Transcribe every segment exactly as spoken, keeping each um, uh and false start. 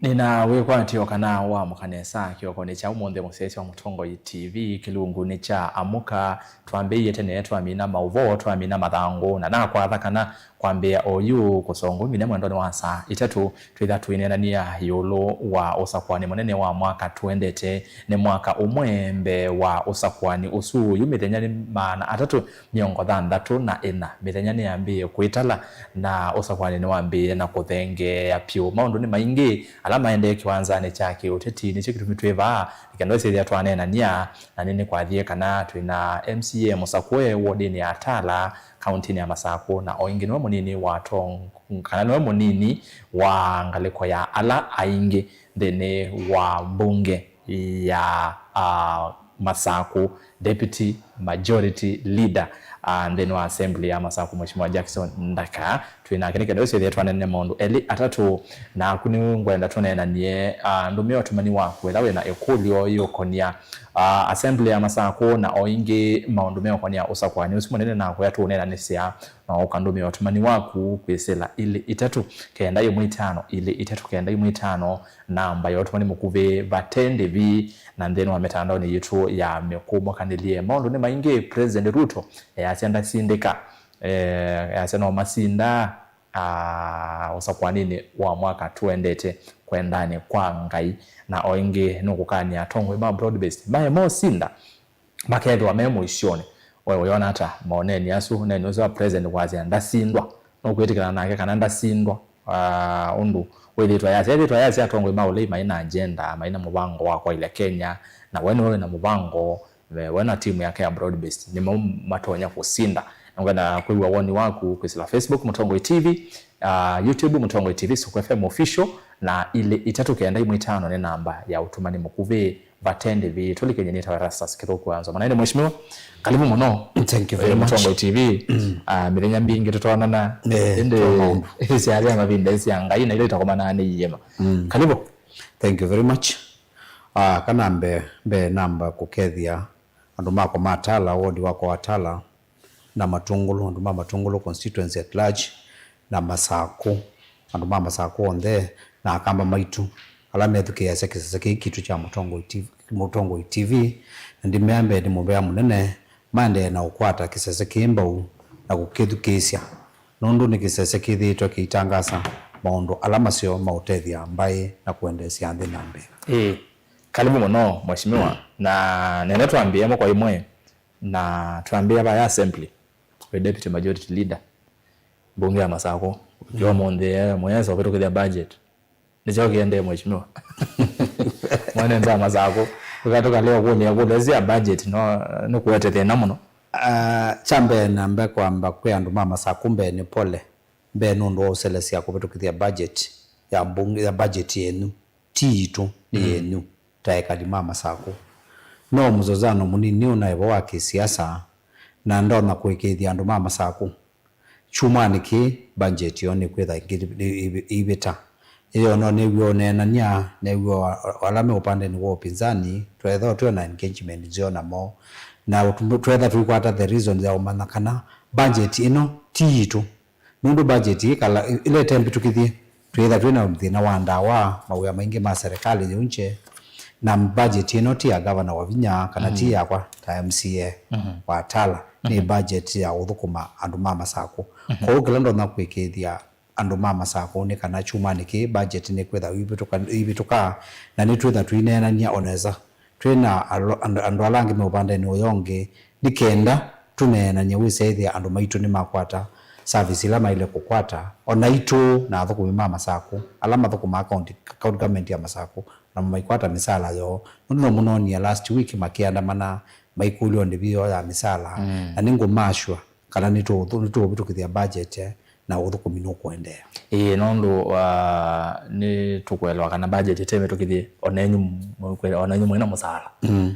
Nĩna wĩkwatyo kana waamũka nesa kĩokonĩ kya ũmũnthĩ, mũsyaĩĩsya wa Mũtongoi T V kĩlungunĩ kya Amũka. Twambĩĩie tene, twamina maũvoo, twamina mathangũ, na nakwatha kana kwambĩĩa oyu kũsongumine mwendonĩ wa saa itatũ, twĩtha tũineenany'a ĩũlũ wa ũsakũani mũnene wa mwaka tũendete. Nĩ mwaka ũmwe mbee wa ũsakũani ũsu, yu mĩthenya nĩ maana atatũ mĩongo thanthatũ na ĩna. Mĩthenya nĩyambĩĩe kwĩtala, na ũsakũani nĩwambĩĩe na kũthengeea pyũ. Maũndũ nĩ maingĩ ala maendee kĩwanzanĩ kya kĩũteti, nĩkyo kĩtumi twĩ vaa, nĩ kenda ĩsĩthĩa twaneenany'a, na nĩnĩkwathie kana twĩ na M C A mũsakũe wodinĩ ya Tala, kauntinĩ ya Masakũ, na o ĩngĩ nĩwe mũnini wa tong-, kana nĩwe mũnini wa ngalĩko ya ala aingĩ nthĩnĩ wa mbunge ya, ah, Masakũ, Deputy Majority Leader, ah, nthĩnĩ wa Assembly ya Masakũ, Mheshimiwa Jackson Ndaka. Twĩ nake nĩ kenda ũsĩthĩe twanene maũndũ elĩ atatũ, naku nĩ ngwenda tũneenanie, ah, ndũmĩa ũtũmani waku ĩla wĩ na ĩkũlyo yĩũkonia, ah, Assembly ya Masakũ na o ĩngĩ maũndũ meũkonia ũsakũani ũsu mũnene naku ya tũũneenanĩsya. No ũkandũmĩa ũtũmani waku kwĩsĩla ilĩ itatũ kenda ĩmwe itano, ilĩ itatũ kenda ĩmwe itano, namba ya ũtũmani mũkuvĩ vate ndĩvi, na nthĩnĩ wa mĩtandaonĩ yitũ ya mĩkũmũkanĩlye. Maũndũ nĩ maingĩ, President Ruto easya ndasindĩka, eh, easya no masinda, ah, ũsakũaninĩ wa mwaka tũendete kwendanĩ kwa Ngai, na o ĩngĩ nũkũkany'a atongoi ma broad based maye mosinda makethĩwa me mũisyonĩ. We ũyona ata maoneni asu, ũneenĩ ũsu wa president kwasya ndasindwa? Nũkwĩtĩkĩlana nake kana ndasindwa? Ah, ũndũ wĩthĩtwa yasya, ethĩtwa yasya atongoi ma ũlei mai na agenda, mai na mũvango wa kwaĩlya Kenya, na we nĩwe wĩ na mũvango, we, we na timu yake ya broad based nĩmo matonya kũsinda. Nĩngwenda kwĩw'a woni waku kwĩsĩla Facebook Mũtongoi T V, ah, YouTube Mũtongoi T V, Soko F M Official, na ilĩ itatũ kenda ĩmwe itano nĩ namba ya ũtũmani mũkuvĩ. Vate ndĩvi, tũlikĩny'e nĩtawa Erastus Kĩthũku wa Nzoma. Na ĩndĩ mheshimiwa, karibu mũno. Thank you very much. Mũtongoi T V, ah, mĩthenya mbingĩ tũtonana. Eh, ĩndĩ twa maũndũ. Ĩsya ya mavinda ĩsya Ngai na ila itakomanaa nĩ iema. Mm. Karibu. Thank you very much. Ah, kana mbe, mbe namba kũkethia andũ makwa ma Tala, wodi wakwa wa Tala, na Matũngũlũ, andũ ma Matũngũlũ constituency at large, na Masakũ, andũ ma Masakũ onthe, na Akamba maitũ ala methukĩĩasya kĩsese kĩĩ kitũ kya Mũtongoi T V, Mũtongoi T V, na ndĩmea mbee nĩ mũvea mũnene maendee na ũkwata kĩsese kĩĩ mbau na kũkĩthukĩĩsya, nũndũ nĩ kĩsese kĩthĩĩtwe kĩitangasa maũndũ ala maseo maũtethya mbaĩ na kũendeesya nthĩ na mbee. Ĩĩ, karibu mũno, mheshimiwa. Na nene twambĩĩe moko imwe, na twambĩĩa vaya assembly, wĩ deputy majority leader, mbunge ya Masakũ. Ũkĩwa mũnthĩ, eh, mwesa ũvĩtũkĩthya budget. Nĩkyo kĩendee, mheshimiwa. Mwene nza Masakũ. Ũkatũkalea kũlĩa kũlesya budget, no, nĩkũete thĩna mũno. Ah, kya mbee nambe kwamba kwĩ andũ ma Masakũ mbee nĩ pole. Mbee nũndũ wa ũselesya kũvĩtũkĩthya budget ya mbunge, ya budget yenyu. Ti yitũ, nĩ yenyu. Ta ekali ma Masakũ. No mũzozano mũnini ũnaĩ vo wa kĩsiasa, na ndonya kũĩkĩĩthya andũ ma Masakũ. Kyumwanĩ kĩĩ, budget yoo nĩkwĩtha ĩngĩ ĩ-, ĩ-, ĩivĩta. Ĩyo no nĩw'o ũneenany'a, nĩw'o a-, ala me ũpandenĩ wa ũpinzani, twetha twĩ na engagement nzeo namo. Na ũtu-, twetha tũikwata the reason ya ũmanya kana budget ĩno ti yitũ. Nũndũ budget ĩkala, ĩ-, ĩla ĩtembĩtũkĩthye, twĩtha twĩ na thĩna wa ndawa, mawĩa maingĩ ma serikali yĩu nje, na budget ĩno ti ya gavana Wavinya, kana ti yakwa ta M C A wa Tala, nĩ budget ya ũthũkũma andũ ma Masakũ. Kwoou kĩla ndonya kwĩkĩĩthya andũ ma Masakũ nĩ kana kyumwanĩ kĩĩ budget nĩkwĩtha ĩivĩtũka, ĩivĩtũka, na nĩtwĩtha tũineenany'a o nesa twĩ na alo-, andũ, andũ ala angĩ me ũvandenĩ ũya ũngĩ, nĩ kenda tũneenany'e wĩsyaĩthĩa andũ maitũ nĩmakwata service ila maĩle kũkwata, o naitũ na athũkũmi ma Masakũ ala mathũkũmaa county, county government ya Masakũ, namo maikwata mĩsala yoo, nũndũ no mũnoonie last week makĩandamana maikũlw'a ndĩvi yoo ya mĩsala, na nĩngũmaasua kana nĩtũ-, nĩtũũvĩtũkĩthya budget, eh, na ũthũkũmi nũkũendeea. Ĩĩ, nũndũ, ah, nĩtũkũelewa kana budget ĩtemĩtũkĩthye, onenyu mwĩ-, onenyu mwĩna mũsaala.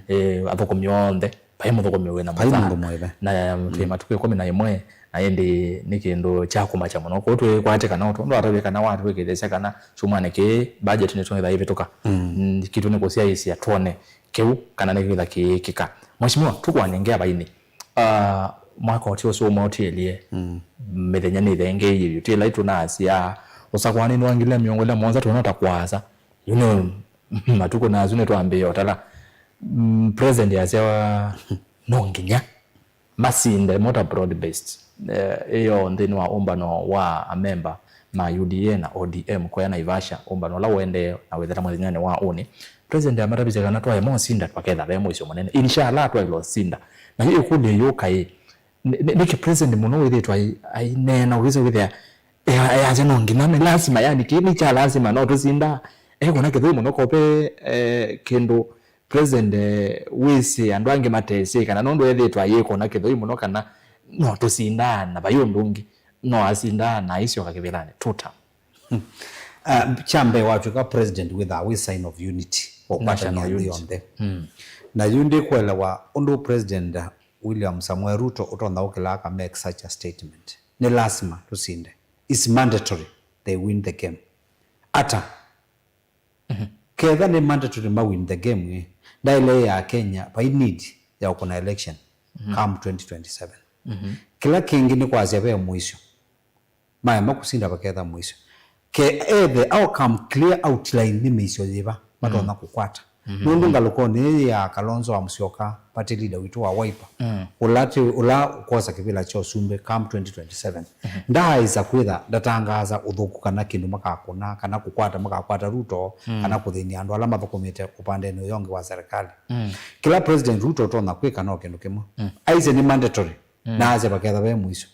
Ĩĩ, athũkũmi onthe, vai mũthũkũmi wĩna mũsaala. Vai mũndũ mwĩve. Na twĩ matukũ ĩkũmi na ĩmwe, na ĩndĩ nĩ kĩndũ kya kũmakya mũno. Kwoou twĩkwate kana ũndũ atavye kana watwĩkĩthĩsya kana kyumwanĩ kĩĩ budget nĩtũngĩtha ĩvĩtũka. Mm, kitũ nĩ kũsyaĩĩsya twone kĩu kana nĩkĩkĩtha kĩĩkĩka. Mheshimiwa, tũkũanengea vainĩ. Ah, mwaka ũtĩ ũsu ũmwe ũtiĩlye, mĩthenya nĩthengeie vyũ. Ti ĩla ĩtũnaasya, ũsakũanĩnĩ wa ngili na mĩongo ĩlĩ na mũonza twona ta kũasa. Yu nĩ matukũ na asu nĩtwambĩĩe ũtala. Mm, president asyawa no nginya masinde mo ta broad based, eh, ĩyo nthĩnĩ wa ũmbano wa amemba ma U D A na O D M kũya Naivasha, ũmbano ũla ũendee na wĩthela mũthenyanĩ wa ũnĩ. President amatavisye kana twaema ũsinda twaketha ve mũisyo mũnene. Inshallah twaĩlwe ũsinda. Na yu ĩkũlyo yĩũka ĩ, nĩ, nĩ, nĩkĩ president mũno wĩthĩtwe ai-, aineena ũkĩsĩ wĩthĩa, ea-, easya no nginya nĩ lasima, yani kĩĩ nĩ kya lasima, no tũsindaa. Ekũna kĩthũi mũno kope, eh, kĩndũ president, eh, wĩsĩ andũ angĩ matesĩ, kana nũndũ ethĩtwe ayĩkũna kĩthũi mũno, kana no tũsindaa na vai ũndũ ũngĩ, no asindaa na aisyoka kĩvĩlanĩ two term. Uh, kya mbee, watw'ĩka president wĩthaa wĩ sign of unity, wa National ũkwatany'a nthĩ unity. Yonthe. Mm. Na yu ndĩkũelewa ũndũ President William Samoei Ruto ũtonya ũkĩla aka make such a statement. Nĩ lasima tũsinde. It's mandatory they win the game. Ata? Mhm. Ketha nĩ mandatory ma win the game, eh, ndaĩle ya Kenya, vai need ya ũkũna election Mhm. come twenty twenty-seven. Mhm. Kĩla kĩngĩ nĩ kwasya ve mũisyo. Maema kũsinda vaketha mũisyo. Ke ethe au come clear outline nĩ mĩisyo yĩva matonya Mm. kũkwata. Mhm. Nũndũ ngalũkonĩ ĩĩ ya Kalonzo wa Musyoka, party leader witũ wa Wiper, Mm. ũla ti, ũla ũkosa kĩvĩla kya ũsumbĩ come twenty twenty-seven, Mhm. ndaaĩsa kwĩtha ndatangaasa ũthũku kana kĩndũ makakũna, kana kũkwata makakwata Ruto, Mm. kana kũthĩny'a andũ ala mathũkũmĩte ũpandenĩ ũyũ ũngĩ wa serikali. Mm. Kĩla President Ruto ũtonya kwĩka no kĩndũ kĩmwe. Mm. Aisye nĩ mandatory, Mm. na asya vaketha ve mũisyo.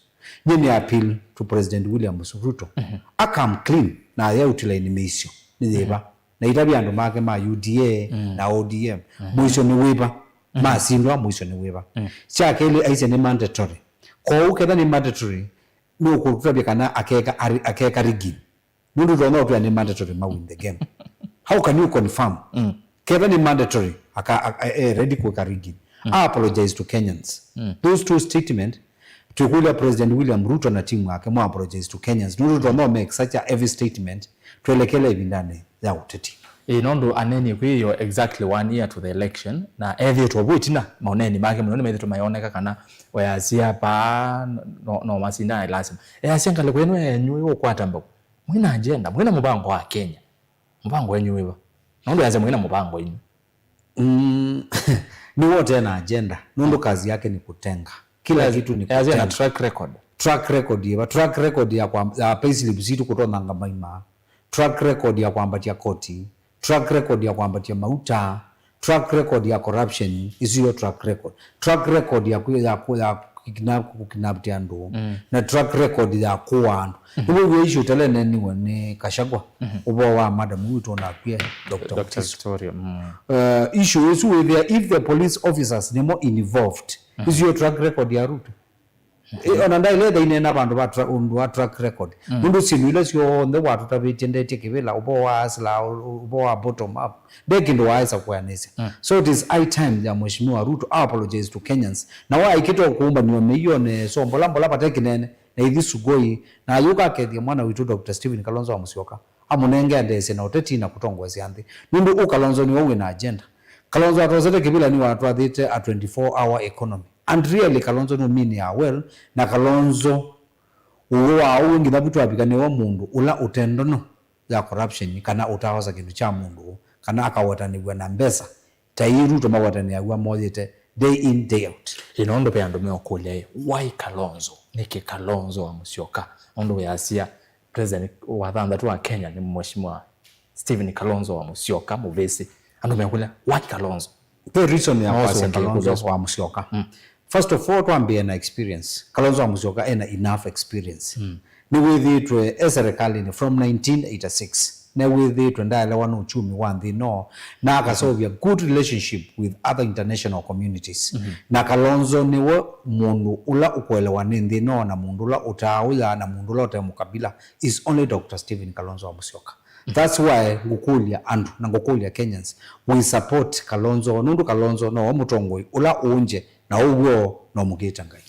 Nyie nĩ appeal to President William Ruto. Mhm. A come clean na aye outline mĩisyo nĩ yĩva. Mhm. Na itavya andũ make ma U D A Mm. na O D M. Mhm. Mũisyo nĩ wĩva. Mhm. Masindwa mũisyo nĩ wĩva. Mm. Kya kelĩ aisye nĩ mandatory. Kwoou ketha nĩ mandatory, nĩ ũkũtavya kana akeka, ari-, akeka rigging. Nũndũ tũtonya ũtwĩa nĩ mandatory ma win the game. How can you confirm? Mm. Ketha nĩ mandatory, aka, aka, eh, ready kwĩka rigging. Mm. I apologize to Kenyans. Mm. Those two statement, twĩkũlya President William Ruto na team yake mo apologize to Kenyans. Nũndũ tũtonya make such a heavy statement, twelekele ĩvindanĩ ya ũteti. Ĩĩ, nũndũ aneni kwĩ yo exactly one year to the election, na ethĩĩtwe vu ĩtina, maũneeni make mũno nĩmethĩtwe mayoneka kana wayasya paa no, no masindane lasima. Easya ngalĩko ĩno yenyu ĩũkwata mbau. Mwĩna agenda, mwĩna mũvango wa Kenya. Mũvango wenyu wĩva? Nũndũ yasya mwĩna mũvango inyu. Mm, nĩ wote na agenda. Nũndũ kazi yake ni kutenga. Kila Yes, kitu ni yes, na kutenga. Track record. Track record yĩva? Track record ya kwa, ya payslip situ kũtonanga maima. Track record ya kwambatia koti. Track record ya kwambatia mauta. Track record ya corruption, isu yo track record. Track record ya ku-, ya ku-, ya kukina-, kukinaputia andũ. Mm. Na track record ya kũa andũ. Mhm. Nĩwĩw'e issue ĩla ĩneeniwe nĩ Gachagua. Mhm. Ũvoo wa madam witũ nakwie, Doctor Doctor Mutiso. Victoria, mm. Uh, issue ĩsu wĩthĩa, if the police officers nĩmo involved, Mhm. isu yo track record ya Ruto. Eh, ona ndaĩle ĩtha ineena vandũ va tra-, ũndũ wa track record. Mm. Nũndũ syĩndũ ila syonthe watũtavĩtye ndetye kĩvĩla, ũvoo wa hustler, ũ-, ũ-, ũvoo wa bottom up, nde kĩndũ waaĩsa kũanĩsya. Mm. So it is high time ya Mheshimiwa Ruto apologize to Kenyans. Na waĩkĩte kũũmbanĩwa mĩio nesa mbola mbola vate kĩnene, na ithi sugoi, na ayũka akethie mwana witũ Doctor Stephen Kalonzo wa Musyoka, amũnenge andesye na ũteti na kũtongoesya nthĩ. Nũndũ ũ Kalonzo nĩwe wĩ na agenda. Kalonzo atosete kĩvĩla nĩwatwathĩte a twenty-four hour economy. And really, Kalonzo nũminĩaa well, na Kalonzo ũw'o wa ũu nginya vu twavika nĩwe mũndũ ũla ũte ndono ya corruption, kana ũtaosa kĩndũ kya mũndũ, kana akawetanĩw'a na mbesa ta ii Ruto mawetanĩaw'a moyĩte day in, day out. Ĩ, nũndũ ve andũ meũkũlya, ĩ, why Kalonzo? Nĩkĩ Kalonzo wa Musyoka? Nũndũ wĩasya President wa thanthatũ wa Kenya nĩ Mheshimiwa Stephen Kalonzo wa Musyoka, mũvĩsĩ. Andũ mekũlya, why Kalonzo? The reason ya No kwasya ũsũngĩe Kalonzo kũlya ũsu. Wa Musyoka. Mm. First of all, twambĩe na experience. Kalonzo wa Musyoka ena enough experience. Mm. Nĩwĩthĩĩtwe e serikalini from nineteen eighty-six. Nĩwĩthĩĩtwe ndaelewa nĩ uchumi wa nthĩ ĩno, na akaseũvya good relationship with other international communities. Mhm. Na Kalonzo nĩwe mũndũ ũla ũkũelewa nĩ nthĩ ĩno, na mũndũ ũla ũtaaũya, na mũndũ ũla ũte mũkabila is only Doctor Stephen Kalonzo wa Musyoka. That's why ngũkũlya andũ na ngũkũlya Kenyans, we support Kalonzo, nũndũ Kalonzo nowe mũtongoi ũla ũnje na ũw'o no mũkĩta Ngai.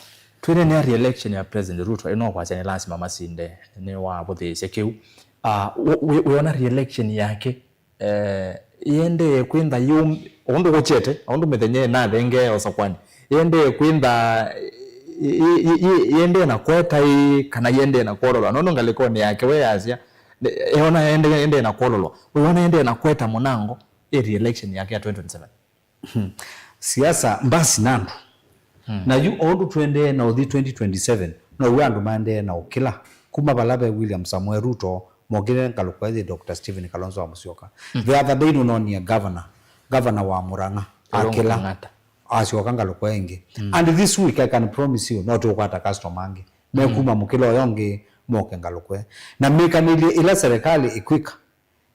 Twĩneenea re-election ya President Ruto, ĩno kwasya nĩ lasima masinde, nĩ wavũthĩĩsya kĩu. Ah, wĩ-, wĩ-, wĩona re-election yake, eh, ĩendee kwĩntha yũ-, ũndũ kũkyete, ũndũ mĩthenya ĩnathengee ũsakwani, ĩendee kwĩntha, ĩ-, ĩ-, ĩ-, ĩ-, ĩendee na kweta ĩ, kana ĩendee na kwololwa? Nũndũ ngalĩkonĩ yake we yasya, Eona ende, ende na kwololwa. Wĩona ende na kweta mũnango ĩthi election yake ya twenty twenty-seven. Hmm. Siasa mbasi na andũ. Hmm. Na yu o ũndũ tũendee na ũthi twenty twenty-seven, no w'o andũ maendee na ũkĩla. Kuma vala ve William Samoei Ruto, mokĩle ngalũko ĩthi Doctor Stephen Kalonzo wa Musyoka. Hmm. The other day nũnonie governor, governor wa Murang'a, Irungu akĩla. Kang'ata. Asyoka ngalũko ĩngĩ. Mm. And this week I can promise you, no tũkwata customer angĩ. Mm. Mekuma mũkĩla ũyo ũngĩ, moke ngalũko ĩ. Na mĩkanĩlye ĩla serikali ĩkwĩka,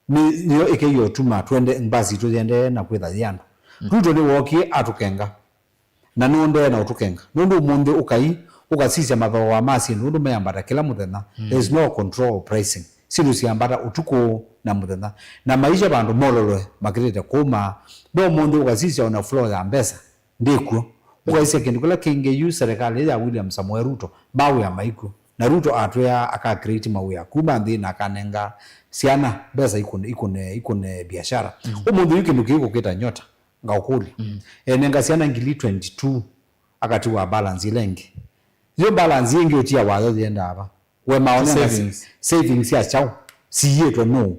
nĩ, nĩyo ĩkĩyotuma twende mbasi itũ yendee na kwĩtha yĩ andũ. Mm. Ruto nĩwookie atũkenga. Na nũendee na ũtũkenga. Nũndũ ũmũnthĩ ũkai, ũkasisya mathooa ma syĩndũ, nũndũ meambata kĩla mũthenya. Mm. There is no control of pricing. Syĩndũ siambata ũtukũ na mũthenya. Na maisha vandũ mololwe makĩlĩte kũma. No ũmũnthĩ ũkasisya ona flow ya mbesa, ndĩkw'o. Ũkaisya kĩndũ kĩla kĩngĩ yu serikali ya William Samoei Ruto, mawĩa maikw'o. Na Ruto atwĩaa aka create mawĩa kuma nthĩ na akanenga syana mbesa ikũne, ikũne, ikũne biashara. Mm. Ũmũnthĩ yu kĩndũ kĩu kũkĩta nyota, ngaũkũlya. Mm. Enenga syana ngili twenty-two akatiwa balance ĩla ĩngĩ. Yo balance ĩngĩ ũtia wayo yĩendaa va? We maonenga savings. Savings sya kyaũ? Siyĩtwe nũũ?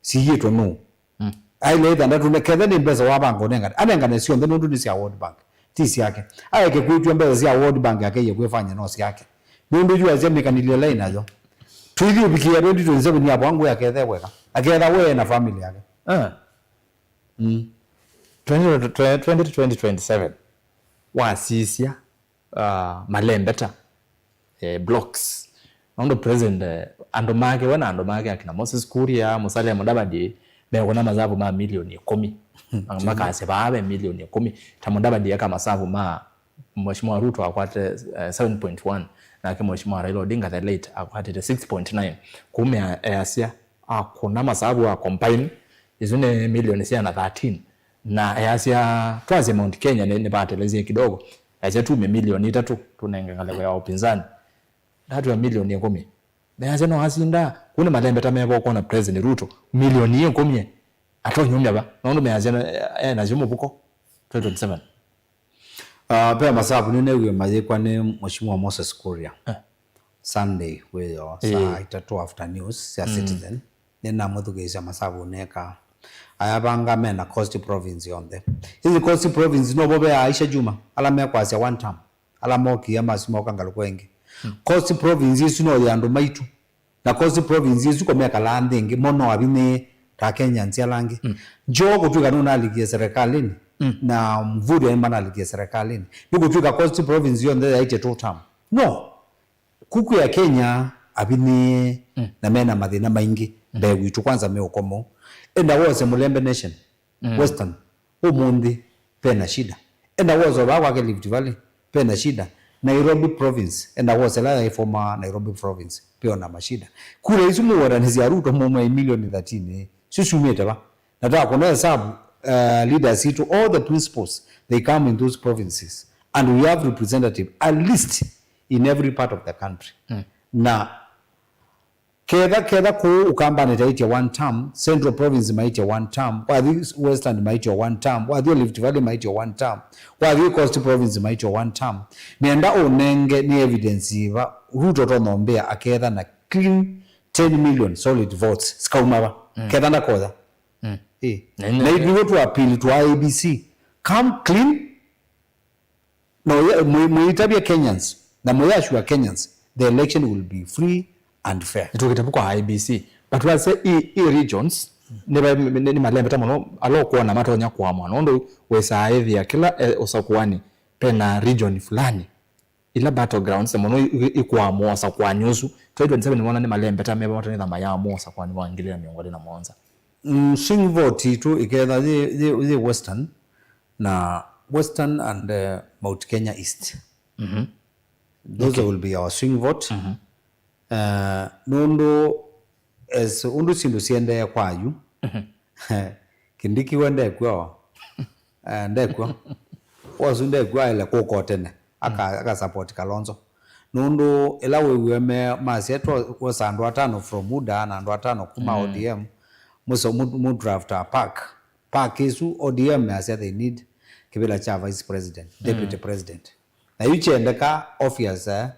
Siyĩtwe nũũ? Mm. Aile ĩthandatũ, ne-, kethe nĩ mbesa wavanga ũnengane, anengane syonthe nũndũ nĩ sya World Bank, ti syake. Aeke kwĩtw'a mbesa sya World Bank akeiye kwĩfanya no syake. Nũndũ yu asya mĩkanĩlye ĩla ĩnayo. Tũithi ũvikĩĩa twenty twenty-seven ya bwangu akethe weka. Aketha we na family yake. Ah. Mm. Twenty, twenty, twenty twenty-seven. Wasisya ah, malembeta, eh, blocks. Nũndũ president, eh, andũ make, we na andũ make, akina Moses Kuria, Musalia Mudavadi, mekũna masavu ma milioni ĩkũmi. Makasya vaa ve milioni ĩkũmi. Ta Mudavadi eka masavu ma Mheshimiwa Ruto akwate, eh, seven point one, nake Mheshimiwa Raila Odinga the late akwatĩte six point nine. Kumya easya akũna masavu a combine, isu nĩ milioni siana thirteen. Na easya, twasye Mount Kenya nĩ, nĩvatelezie kidogo. Easya tume milioni itatũ, tunenge ngalĩko ya upinzani. Ndatwĩa milioni ĩkũmi. Measya no asinda, kũu nĩ malembeta meva ũkwona President Ruto, milioni ĩkũmi e, atonyumya va? Nũndũ measya e, e nasyo mũvuko twenty twenty-seven. Ah, ve masavu nĩneewie mayĩkwa nĩ Mheshimiwa Moses Kuria. Eh. Sunday wĩoo, ĩĩ, saa itatũ after news sya, mm, Citizen, nĩnamũthukĩĩsya masavu neekaa. Ayavanga mena Coast Province yonthe. Hizi Coast Province novo ve Aisha Juma, ala mekwasya one term, ala mokie masi moka ngalũko ĩngĩ. Mm. Coast Province isu no ya andũ maitũ. Na Coast Province isu ko mekalaa nthĩ ĩngĩ, mo no avinyĩĩe ta Kenyans ala angĩ. Mm. Joho kũtw'ĩka nũnalikie serikalini, mm, na Mvurya nĩmanalikie serikalini. Nĩkũtw'ĩka Coast Province yonthe yaĩtye two term. No. Kuku ya Kenya avinyĩĩe, mm, na mena mathĩna maingĩ, mm, mbee witũ, kwanza me ũkomou. Enda wose Mũlembe Nation, mm, Western, ũmũnthĩ vena shida. Enda wose vaa kwake Rift Valley, vena shida. Nairobi Province, enda wose la yaĩ former Nairobi Province, ve ona mashida. Kura isu mũwetanĩsya Ruto mũmwe milioni thirteen, syo syumĩte va? Na twakũna hesabu, uh, leaders itũ, all the principals, they come in those provinces. And we have representative at least in every part of the country. Mm. Na ketha, ketha kũu Ukambani taĩtye one term, Central Province maĩtye one term, wathi Western maĩtye one term, wathi Rift Valley maĩtye one term, wathi Coast Province maĩtye one term. Nenda ũnenge nĩ evidence yĩva Ruto ũtonya ũmbĩa aketha na clean ten million solid votes sikauma va? Mm. Ketha ndakoya. Mm. Ĩ. Na, na, na ithuĩ tũ appeal to I E B C. Come clean. No, ye-, mũ-, mũitavye Kenyans, na mũyasure Kenyans, the election will be free and fair. Nĩtũkĩte vu kwa I E B C. But wasya i, i regions, nĩ va-, nĩ, nĩ malembeta mũno, ala ũkwona matonya kũamwa. Nũndũ wĩsaa ĩthĩa kĩla, eh, ũsakũani, pena region fulani. Ila battlegrounds, na mũno i-, i-, ikũamũa ũsakũani ũsu. Twenty twenty-seven nĩwona nĩ malembeta meva matanĩtha mayamũa ũsakũani wa ngili na mĩongo ĩlĩ na mũonza. Mm, swing vote itũ ĩketha yĩ, yĩ, yĩ Western, na Western and, uh, Mount Kenya East. Mhm. Those, okay, will be our swing vote. Mhm. Uh, nũndũ as ũndũ syĩndũ siendee kwa yu, mhm, Kindiki we ndekw'a o. Eh, ndekw'a. Ũsu ndekw'a aĩle kũka o tene. Aka, mm, aka support Kalonzo. Nũndũ ĩla wĩw'e me, masya twosa andũ atano from UDA na andũ atano kuma, mm, O D M, mũso mu, mu draft a PAC. PAC ĩsu O D M yasya they need kĩvĩla kya vice president, mm, deputy president. Na yu kyendeka obvious, eh,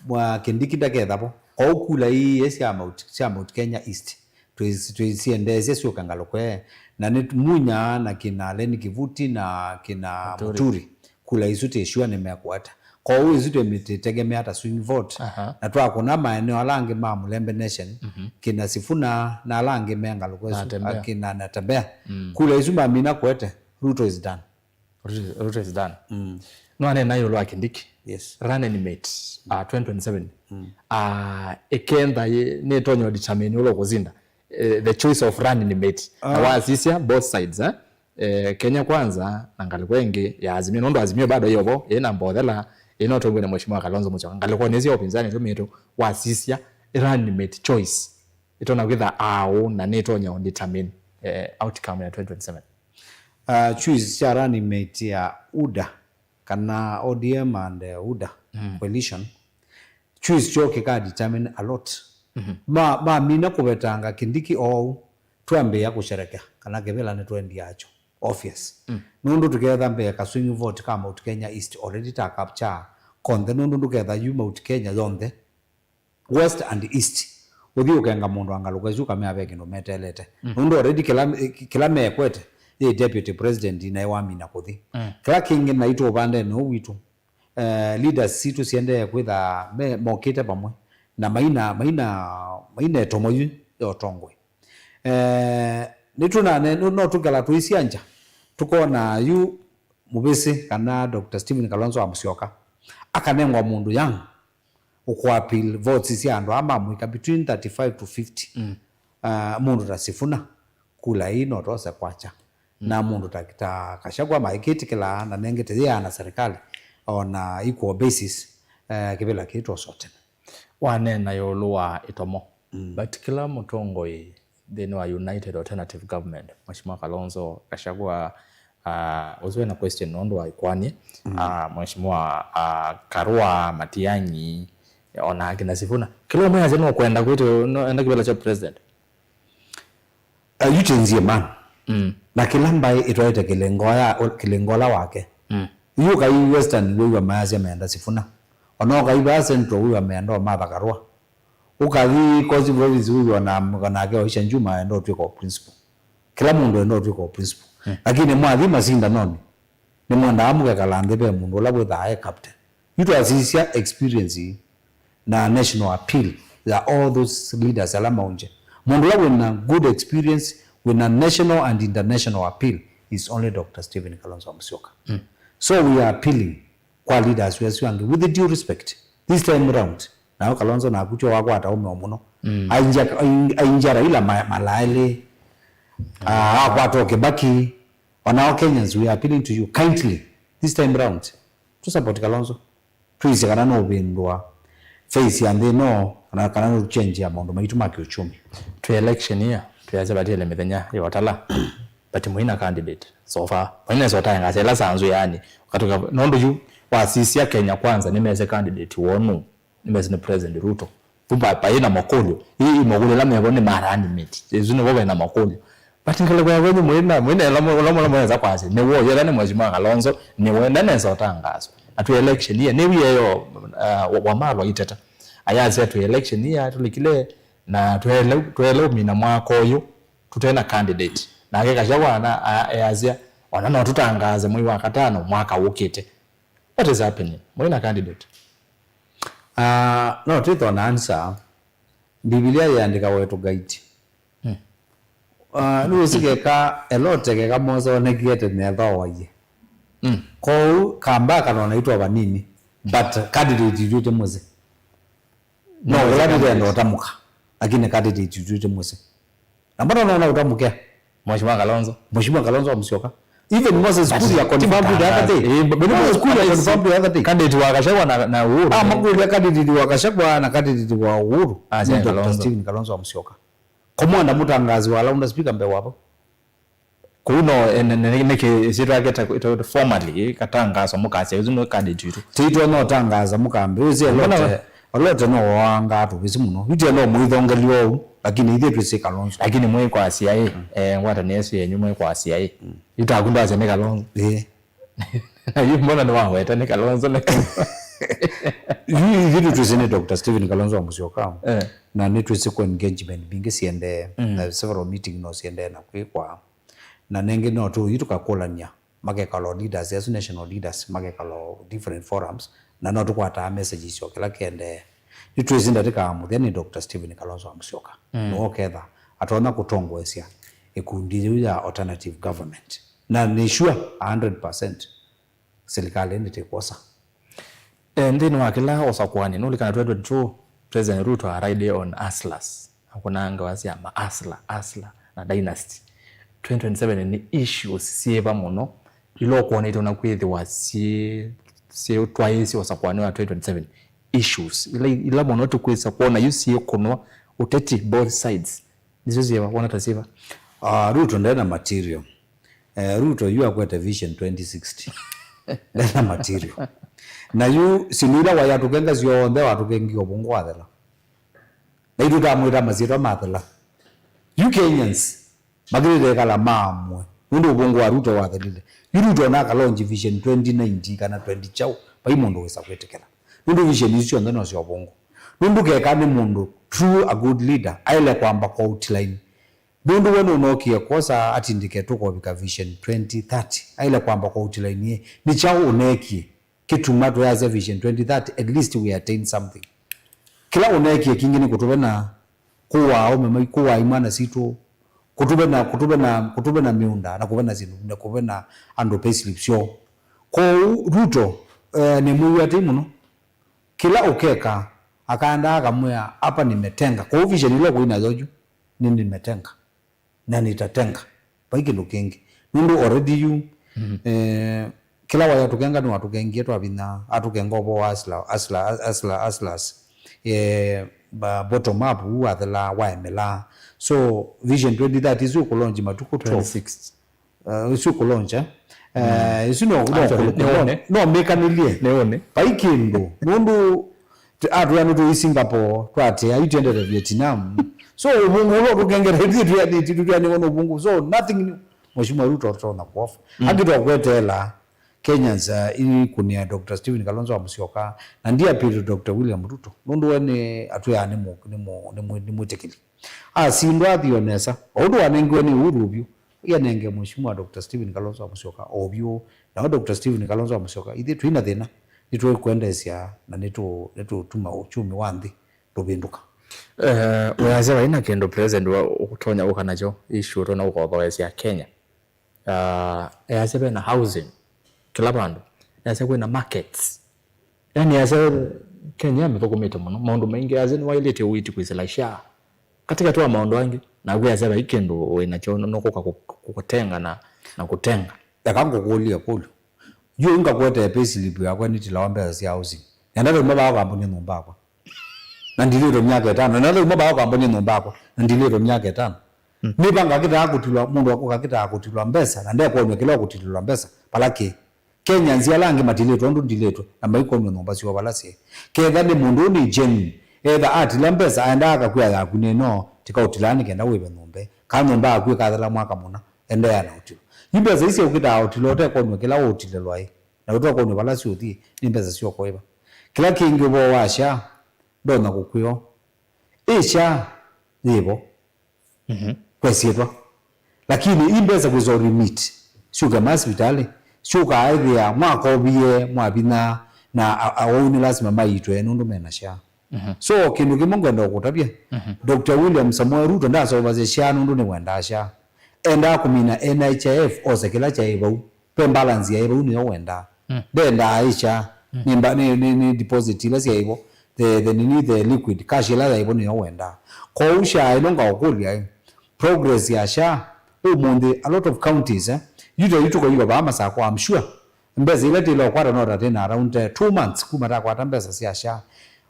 mwa Kindiki ndaketha vo. Kwoou kula ii sya Mount, sya Mount Kenya East, twĩ-, twĩsiendeesya syũke ngalũko ĩĩ. Na nĩ Munya na kina Leni Kivuti na kina Muturi. Muturi. Kula isu twĩ sure nĩmekũete. Kwoou isu twĩmĩtegemea ta swing vote. Aha. Na twakũna maeneo ala angĩ ma Mulembe Nation, mhm, kina Sifuna na ala angĩ me ngalũko isu, Natembea. Akina Natembea. Mm. Kula isu mamina kũete, Ruto is done. Ruto is, Ruto is done. Mm. Nĩwaneena ĩũlũ wa Kindiki. Yes. Running mate, uh, twenty twenty-seven. Mm. Uh, ĩkenda yĩ-, nĩtonya determine ũla ũkũsinda. Eh, the choice of running mate. Na, ah, wasisya both sides, eh? Eh, Kenya Kwanza na ngalĩko ĩngĩ ya Azimio, nũndũ Azimio bado ĩyo vo, ĩna Mbothela, ĩna ũtongoi na Mheshimiwa Kalonzo Musyoka. Ngalĩko nĩ sya ũpinzani tũmĩtũ wasisya running mate choice. Ĩtonya kwĩtha aũ na nĩtonya determine, eh, outcome ya twenty twenty-seven. Uh, choice sya running mate ya UDA kana O D M and, uh, UDA, mm, coalition, choice kyo kĩka determine a lot. Mhm. Ma, mamina kũvetanga Kindiki oou, twambĩĩa kũsherekea kana kĩvĩla nĩtwendiaa kyo. Obvious. Mm. Nũndũ tũketha mbee ka swing vote ka Mount Kenya East already ta capture konthe, nũndũ ndũketha yu Mount Kenya yonthe, West and East, ũthi ũkenga mũndũ wa ngalũko isu ũkamea ve kĩndũ metelete. Mm. Nũndũ already kĩla, kĩla mekwete yĩ deputy president naĩ wamina kũthi. Mm. Kĩla kĩngĩ naitũ ũvandene ũũ witũ, eh, leaders sitũ siendee kwĩtha me, mokĩte vamwe na maina, maina, maina ĩtomo yu ya ũtongoi. Eh, nĩtũnane, no, no tũkela tũisya nja, tũkona yu mũvĩsĩ kana Doctor Stephen Kalonzo wa Musyoka akanengwa mũndũ young ũkũappeal votes sya andũ aa mamwĩka between thirty-five to fifty. Mm. Ah, mũndũ ta Sifuna, kula ii no tose kwakya. Mm. Na mũndũ ta, ta Gachagua maikĩtĩkĩla na nengete yĩana serikali on a equal basis, eh, kĩvĩla kĩĩ twosotene. Waneena ĩũlũ wa ĩtomo. Mm. But kĩla mũtongoi nthĩnĩ wa United Alternative Government, Mheshimiwa Kalonzo, Gachagua, ah, ũsu wĩna question nũndũ wa ĩkoani, mm, ah, Mheshimiwa, ah, Karua, Matiang'i, ona akina Sifuna. Kĩla ũmwe asya nũkwenda kwĩtũ, no, enda kĩvĩla kya president. Uh, yu Gen Z man. Mm. Na kĩla mbaĩ ĩtwaĩte kĩlĩngola, kĩlĩngola wake. Mm. Yu ũkai Western wĩw'a mayasya meenda Sifuna. Ona ũkai vaa Central wĩw'a meenda Martha Karua. Ũkathi Coast Province wĩw'a na, nake Aisha Jumwa enda ũtw'ĩka o principal. Kĩla mũndũ enda ũtw'ĩka o principal. Mm. Lakini mwathi masindanonĩ, nĩmwendaa mũkekala nthĩ ve mũndũ ũla wĩthaa e captain. Yu twasisya experience na national appeal ya all those leaders ala maũngye. Mũndũ ũla wĩna good experience, wĩna national and international appeal is only Doctor Stephen Kalonzo Musyoka. Mm. So we are appealing kwa leaders wesu angĩ with the due respect. This time round, nayo Kalonzo naku tyo wakwata ũmeo mũno. Mm. Ainja, ain-, ainja Raila ma-, malaĩlĩ. Ah, akwata o Kibaki. Onao Kenyans, we are appealing to you kindly this time round to support Kalonzo. Twĩsĩ kana nũvĩndũa face ya nthĩ ĩno, kana, kana nũchenjia maũndũ maitũ ma kĩũchumi. Twĩ election year, twĩasya vatiele mĩthenya yotala. But mũina candidate so far. Mũina so tangaza ĩla sanzu yani. Ukatuka, nũndũ yu wasisya Kenya Kwanza nĩmese candidate wonu. Nĩmesĩ nĩ President Ruto. Vu va-, vai na makũlyo. Ii makũlyo ĩla mevo nĩ ma running mate. Ĩsu nĩvo vai na makũlyo. But ngalĩko ya venyu mwĩna, mwĩna ĩla mwe-, ũla mũla mweza kwasya. Nĩw'o, yetha nĩ Mheshimiwa Kalonzo, nĩwe ndanesa ũtangaso. Na twĩ election year, nĩ wia yo, uh, wa, Wamalwa iteta. Ayasya twĩ election year, tũlikile, na twele, twele ũmina mwaka ũyũ, tũtena candidate. Nake Gachagua ana, a-, ayasya, ona no tũtangaze mwei wa katano mwaka ũkĩte. What is happening? Mwĩna candidate? Ah, no twĩthwa na answer. Mbivilia yĩandĩkawa to guide. Hmm. Ah, nĩwĩsĩ keka Elote keka Mose onekie tene ethawaie. Hmm. Kwoou kamba kanona itwa vanini. But candidate itwĩte Mose. No, nĩ kĩla ndĩrenda ũtamũka. Lakini candidate itwĩte Mose. Na mbona unaona utamũkĩa? Mheshimiwa Kalonzo. Mheshimiwa Kalonzo wa Musyoka. Even Moses Kuria confirmed the other day. Eh, but Moses Kuria confirmed the other day. Candidate wa Gachagua na, na Uhuru. Ah, makũlya candidate wa Gachagua na candidate wa Uhuru. Ah, nĩ Doctor Kalonzo. Stephen Kalonzo wa Musyoka. Komwenda mũtangazi wa launda speaker mbee wavo. Kũu no, eh, nĩ, nĩ, nĩkĩ ĩsyĩtwa yake ta, ta, formally katangaso mũkasya, ũsu nĩ candidate witũ. Tĩitwe no tangaza mũkambe. Wĩsĩ Elote, Elote no waanga tũvĩsĩ mũno. Yu tienda ũmwĩthongelya ũu, lakini ithyĩ twĩsĩ Kalonzo. Lakini mwĩ kwasya ĩ, eh, ngwatanĩo ĩsu yenyu mwĩ kwasya ĩ. Yu taku ndwasya nĩ Kalonzo. Ĩĩ. Na yu mbona nĩwaweta nĩ Kalonzo, nĩ Kalonzo. Yu ithyĩ nĩtwĩsĩ nĩ Doctor Stephen Kalonzo wa Musyoka. Eh. Na nĩtwĩsĩ kwa engagement mbingĩ siendee, mm, na several meeting no siendee na kwĩkwa. Na nengĩ no tũ, yu tũkakũlany'a, makekala o leaders asu, national leaders, makekala o different forums, na no tũkwataa messages o kĩla kĩendee. Nĩtwĩsĩ ndatĩka ya mũthya nĩ Doctor Stephen Kalonzo wa Musyoka. Mm. Nĩwe ũketha atonya kũtongoesya ĩkundi yĩu ya alternative government. Na nĩ sure a hundred percent silikalĩ nĩtĩkwosa. Eh, nthĩnĩ wa kĩla ũsakũani, nũlikana twenty twenty-two, President Ruto arrived on hustlers. Akũnaa ngewa sya ma hustler, hustler na dynasty. Twenty twenty-seven nĩ issues syĩva mũno, ila ũkwonete ona kwĩthĩwa syĩ, syĩtwaĩĩsye ũsakũani wa twenty twenty-seven? Issues ila, ila mũno tũkwĩsa kwona yu syĩkũnwa ũteti both sides. Nĩsyo syĩva, wona ta syĩva? Ah, Ruto ndena material. Eh, Ruto yu akwete Vision twenty sixty. Ndena material. Na yu sindu ila wayatũkenga syonthe watũkengie ũvũngũ wathela. Na itũ tamwĩta masyĩtwa mathela. Yu Kenyans makĩlĩte ĩkala maamũe. Nũndũ ũvũngũ wa Ruto wathelile. Yu Ruto ona akalonji Vision twenty ninety kana twenty kyaũ, vai mũndũ wĩsa kwĩtĩkĩla. Nũndũ vision isu syonthe no sya ũvũngũ. Nũndũ keka nĩ mũndũ true a good leader, aĩle kwamba kwa outline. Nũndũ we nũnookie kwosa atindĩke tũkovika Vision twenty thirty. Aĩle kwamba kwa outline ĩ, nĩ kyaũ ũneekie kĩtuma tũyasya Vision twenty thirty, at least we attain something. Kĩla ũneekie kingĩ nĩ kũtũvena kũwaa aũme mai, kũwaa imwana sitũ, kũtũvena, kũtũvena, kũtũvena mĩũnda, na kũvena syĩndũ, na kũvena andũ payslip syoo. Kwoou Ruto, eh, nĩmwĩw'a tei mũno. Kĩla ũkeka, akaendaa akamwĩa, "Hapa nimetenga." Kwoou vision ila ũkwĩ nayo yu, nĩ nimetenga. Na nitatenga. Vai kĩndũ kĩngĩ. Nũndũ already yu, mhm, eh, kĩla waya tũkenga nĩ watũkengie twa vinya, atũkenga ũvoo wa asla, asla, asla, aslas. Eh, ba, bottom up, u wathela, waemela. So, Vision twenty thirty isu ĩkũlonji matukũ twelve. Twenty-six. Uh, isu kũlonja. Eh, isu no, no, actually, no, nĩ one, no, no mĩkanĩlye. Nĩ one. Vai kĩndũ. Nũndũ t-, atwĩa nĩ tũi Singapore, twatĩa, yu twendete Vietnam. So, ũvũngũ ũla ũtũkengeretye twĩanĩti, twĩanĩwa nĩ ũvũngũ. So, nothing new. Mheshimiwa Ruto tũtonya kuofa. Mm. Angĩ twakweteela Kenyans, uh, ikũnĩa Doctor Stephen Kalonzo wa Musyoka, na ndi appeal Doctor William Ruto. Nũndũ we nĩ atwĩaa nĩ mũ-, nĩ mũ-, nĩ mũ-, nĩ mwĩtĩkĩli. Asindwa athi o nesa. O ũndũ wanengiwe nĩ Uhuru ũvyũ. Ianenge Mheshimiwa Doctor Stephen Kalonzo wa Musyoka o vyũ. Nao Doctor Stephen Kalonzo wa Musyoka, ithyĩ twĩ na thĩna, nĩtũkwendeesya na nĩtũ-, nĩtũtuma uchumi wa nthĩ ndũvĩndũka. Eh, wĩasya vai na kĩndũ President wa ũtonya ũka nakyo, issue ũtonya ũkothoesya Kenya. Ah, easya vena housing kĩla vandũ. Easya kwĩna markets. Yani, easya Kenya mĩthũkũmĩte mũno. Maũndũ maingĩ, easya nĩwaĩlĩte ũiiti kwĩsĩla SHA. Katĩkatĩ wa maũndũ angĩ, naku easya vai kĩndũ wĩ nakyo, nũkũka kũ-, kũ-, kũtenga na, na kũtenga. Eka ngũkũlye kũlyo. Yu ngakwetee payslip yakwa nĩtilawa mbesa sya housing. Nenda thauma vaa kambuni nyũmba yakwa. Na ndilĩtwe myaka ĩtano. Na thauma vaa kambuni nyũmba yakwa. Na ndilĩtwe myaka ĩtano. Mm. Nĩva ngakĩtaa kũtilwa, mũndũ akakĩtaa kũtilwa mbesa, na ndekwonywa kĩla ũkũtilĩlwa mbesa, vala kĩ? Kenyans ala angĩ matilĩtwe ũndũ ndilĩtwe, na maikwonywa nyũmba syoo vala syĩ. Ketha nĩ mũndũ ũũ nĩ genuine, etha atila mbesa, aendaa akakwĩa yaku nĩ no, tikaũtilaa nĩ kenda wĩve nyũmba ĩ. Kana nyũmba yaku ĩkathela mwaka mũna, endeea na ũtilo. Yu mbesa ii sya ũkĩtaa ũtilo ũtekwonywa kĩla ũũtilĩlwa ĩ, na ũtekwonywa vala syũthi, nĩ mbesa sya kũĩva. Kĩla kĩngĩ ũvoo wa SHA, ndonya kũkwĩa. Ĩ SHA yĩvo. Mhm. Kwa ĩsyĩtwa. Lakini ii mbesa kwĩsa remit. Syũke masivitalĩ. Syũka ĩthĩa mwakovie, mwavinya, na a-, awau nĩ lasima maitwe nũndũ mena SHA. Mhm. So, kĩndũ kĩmwe ngwenda kũtavya. Mhm. Doctor William Samoei Ruto ndaseũvasya SHA nũndũ nĩwendaa SHA. Endaa kũmina N H I F ose kĩla kyaĩ vau. Ve balance yaĩ vau nĩyo wendaa. Mm. Ndendaa ĩ SHA. Mm. Nĩ mba-, nĩ, nĩ, nĩ deposit ila syaĩ vo. The, the nini, the liquid cash ila yaĩ vo nĩyo wendaa. Kwoou SHA ĩno ngaũkũlya ĩ, progress ya SHA ũmũnthĩ, a lot of counties, eh, yu ta yu tũkaiwa vaa Masakũ, I'm sure mbesa ila tĩla ũkwata no ta tĩna around, eh, two months kuma takwata mbesa sya SHA.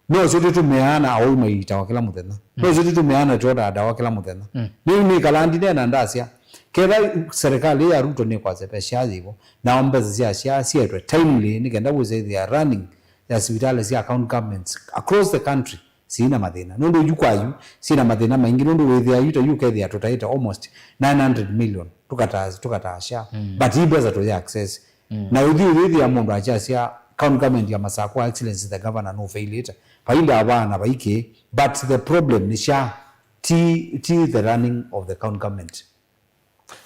No syo tũtũmĩaa na awau maiitawa kĩla mũthenya. Mm. No syo tũtũmĩaa na tũotaa ndawa kĩla mũthenya. Mm. Nĩ, nĩkalaa ndinena ndasya, ketha serikali ya Ruto nĩkwasya ve SHA yĩvo, nao mbesa sya SHA sietwe timely nĩ kenda wĩsa ĩthĩa running ya sivitalĩ sya county governments across the country sina mathĩna. Nũndũ yu kwa yu sina mathĩna maingĩ, nũndũ wĩthĩa yu ta yu kethĩa tũtaĩte almost nine hundred million tũkataa, tũkataa SHA. Mm. But ii mbesa tũya access. Mm. Na ũthi ũyĩthĩa mũndũ akyasya County government ya Masakũ, Excellency the governor, nũfailĩte. Vainda avaa na vaikĩ, but the problem nĩ sha, ti, ti the running of the county government.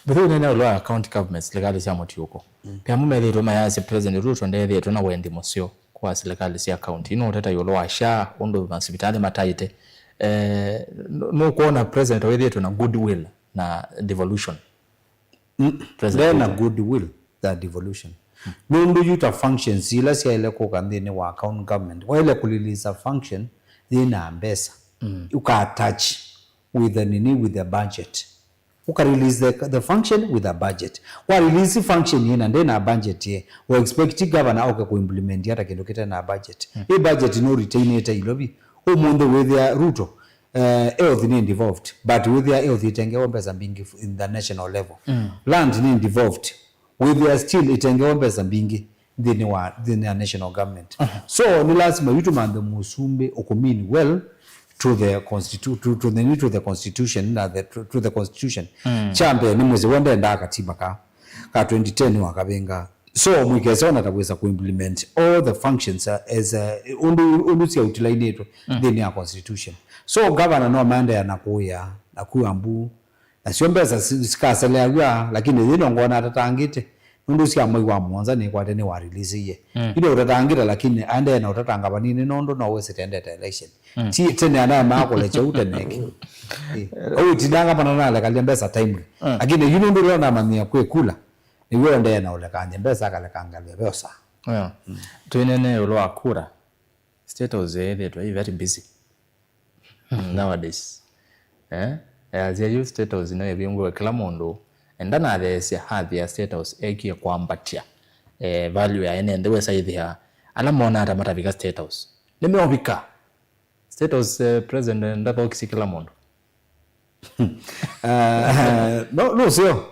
But ũnene ũlũ wa county government, silikalĩ sya mũtiũko. Mm. Pia amwe methĩĩtwe mayasya President Ruto ndethĩĩtwe na wendi mũseo kwa silikalĩ sya county. Ino ũteta ĩũlũ wa sha, ũndũ masivitalĩ mataĩte. Eh, nũ-, nũkwona President wĩthĩĩtwe na goodwill na devolution? Mm, President ndena Ruto. Goodwill than devolution. Nũndũ yu ta functions ila syaĩle kũka nthĩnĩ wa county government, waĩle kũrelease function yĩna mbesa. Mm. Ũka attach with the nini, with the budget. Ũka release the, the function with a budget. Wa release function yĩna ndĩna budget ye, wa expect governor oke kũimplement ata kĩndũ kĩte na budget. Mm. Ĩ budget no retainĩte ilovi. Ũmũnthĩ wĩthĩa Ruto, eh, health nĩ devolved, but wĩthĩa health ĩtengewa mbesa mbingĩ f-, in the national level. Mm. Land nĩ devolved, wĩthĩa still ĩtengewa mbesa mbingĩ nthĩnĩ wa, nthĩnĩ ya national government. Mhm. So nĩ lasima yu tũmanthe mũsumbĩ ũkũmini well to the constitu-, to, to the, to the constitution na the, to, to the constitution. Mm. Kya mbee nĩ mwĩsĩ we ndendaa katiba ka, ka twenty ten wakavinga. So mũikese ona ta kwĩsa kũimplement all the functions, uh, as, uh, ũndũ, ũndũ syautilainĩtwe, mm, nthĩnĩ ya constitution. So governor no maendeea na kũya na kua mbu, nasyo mbesa si-, sikaseleaw'a, lakini yĩno ngona atatangĩte nũndũ sya mwei wa mũonza nĩkwate nĩ wa release ye. Mm. Ino ũtatangĩte, lakini aendee na ũtatanga vanini nũndũ no wĩsĩ tendete election. Mm. Ti tene anaemaa kũlekya ũu tene ĩngĩ. Eh, au itindanga mana nalekalya mbesa timely. Mm. Lakini yu nũndũ ũla namanyia kwĩ kula, nĩw'o endee na ũlekany'a mbesa akalekanga lya veosa. Yeah. Mm. Twĩnene ĩũlũ wa kura, State House yĩthĩtwe ĩ very busy. Mm, nowadays. Eh? Easya yu State House no ĩvingũwe kĩla mũndũ enda natheesya athĩa State House ekie kwambatya, eh, value ya ene nthĩ wesa ĩthĩa ala monaa ta matavika State House nĩmeũvika. State House, eh, president ndathokisye kĩla mũndũ. Ah, no, no sio.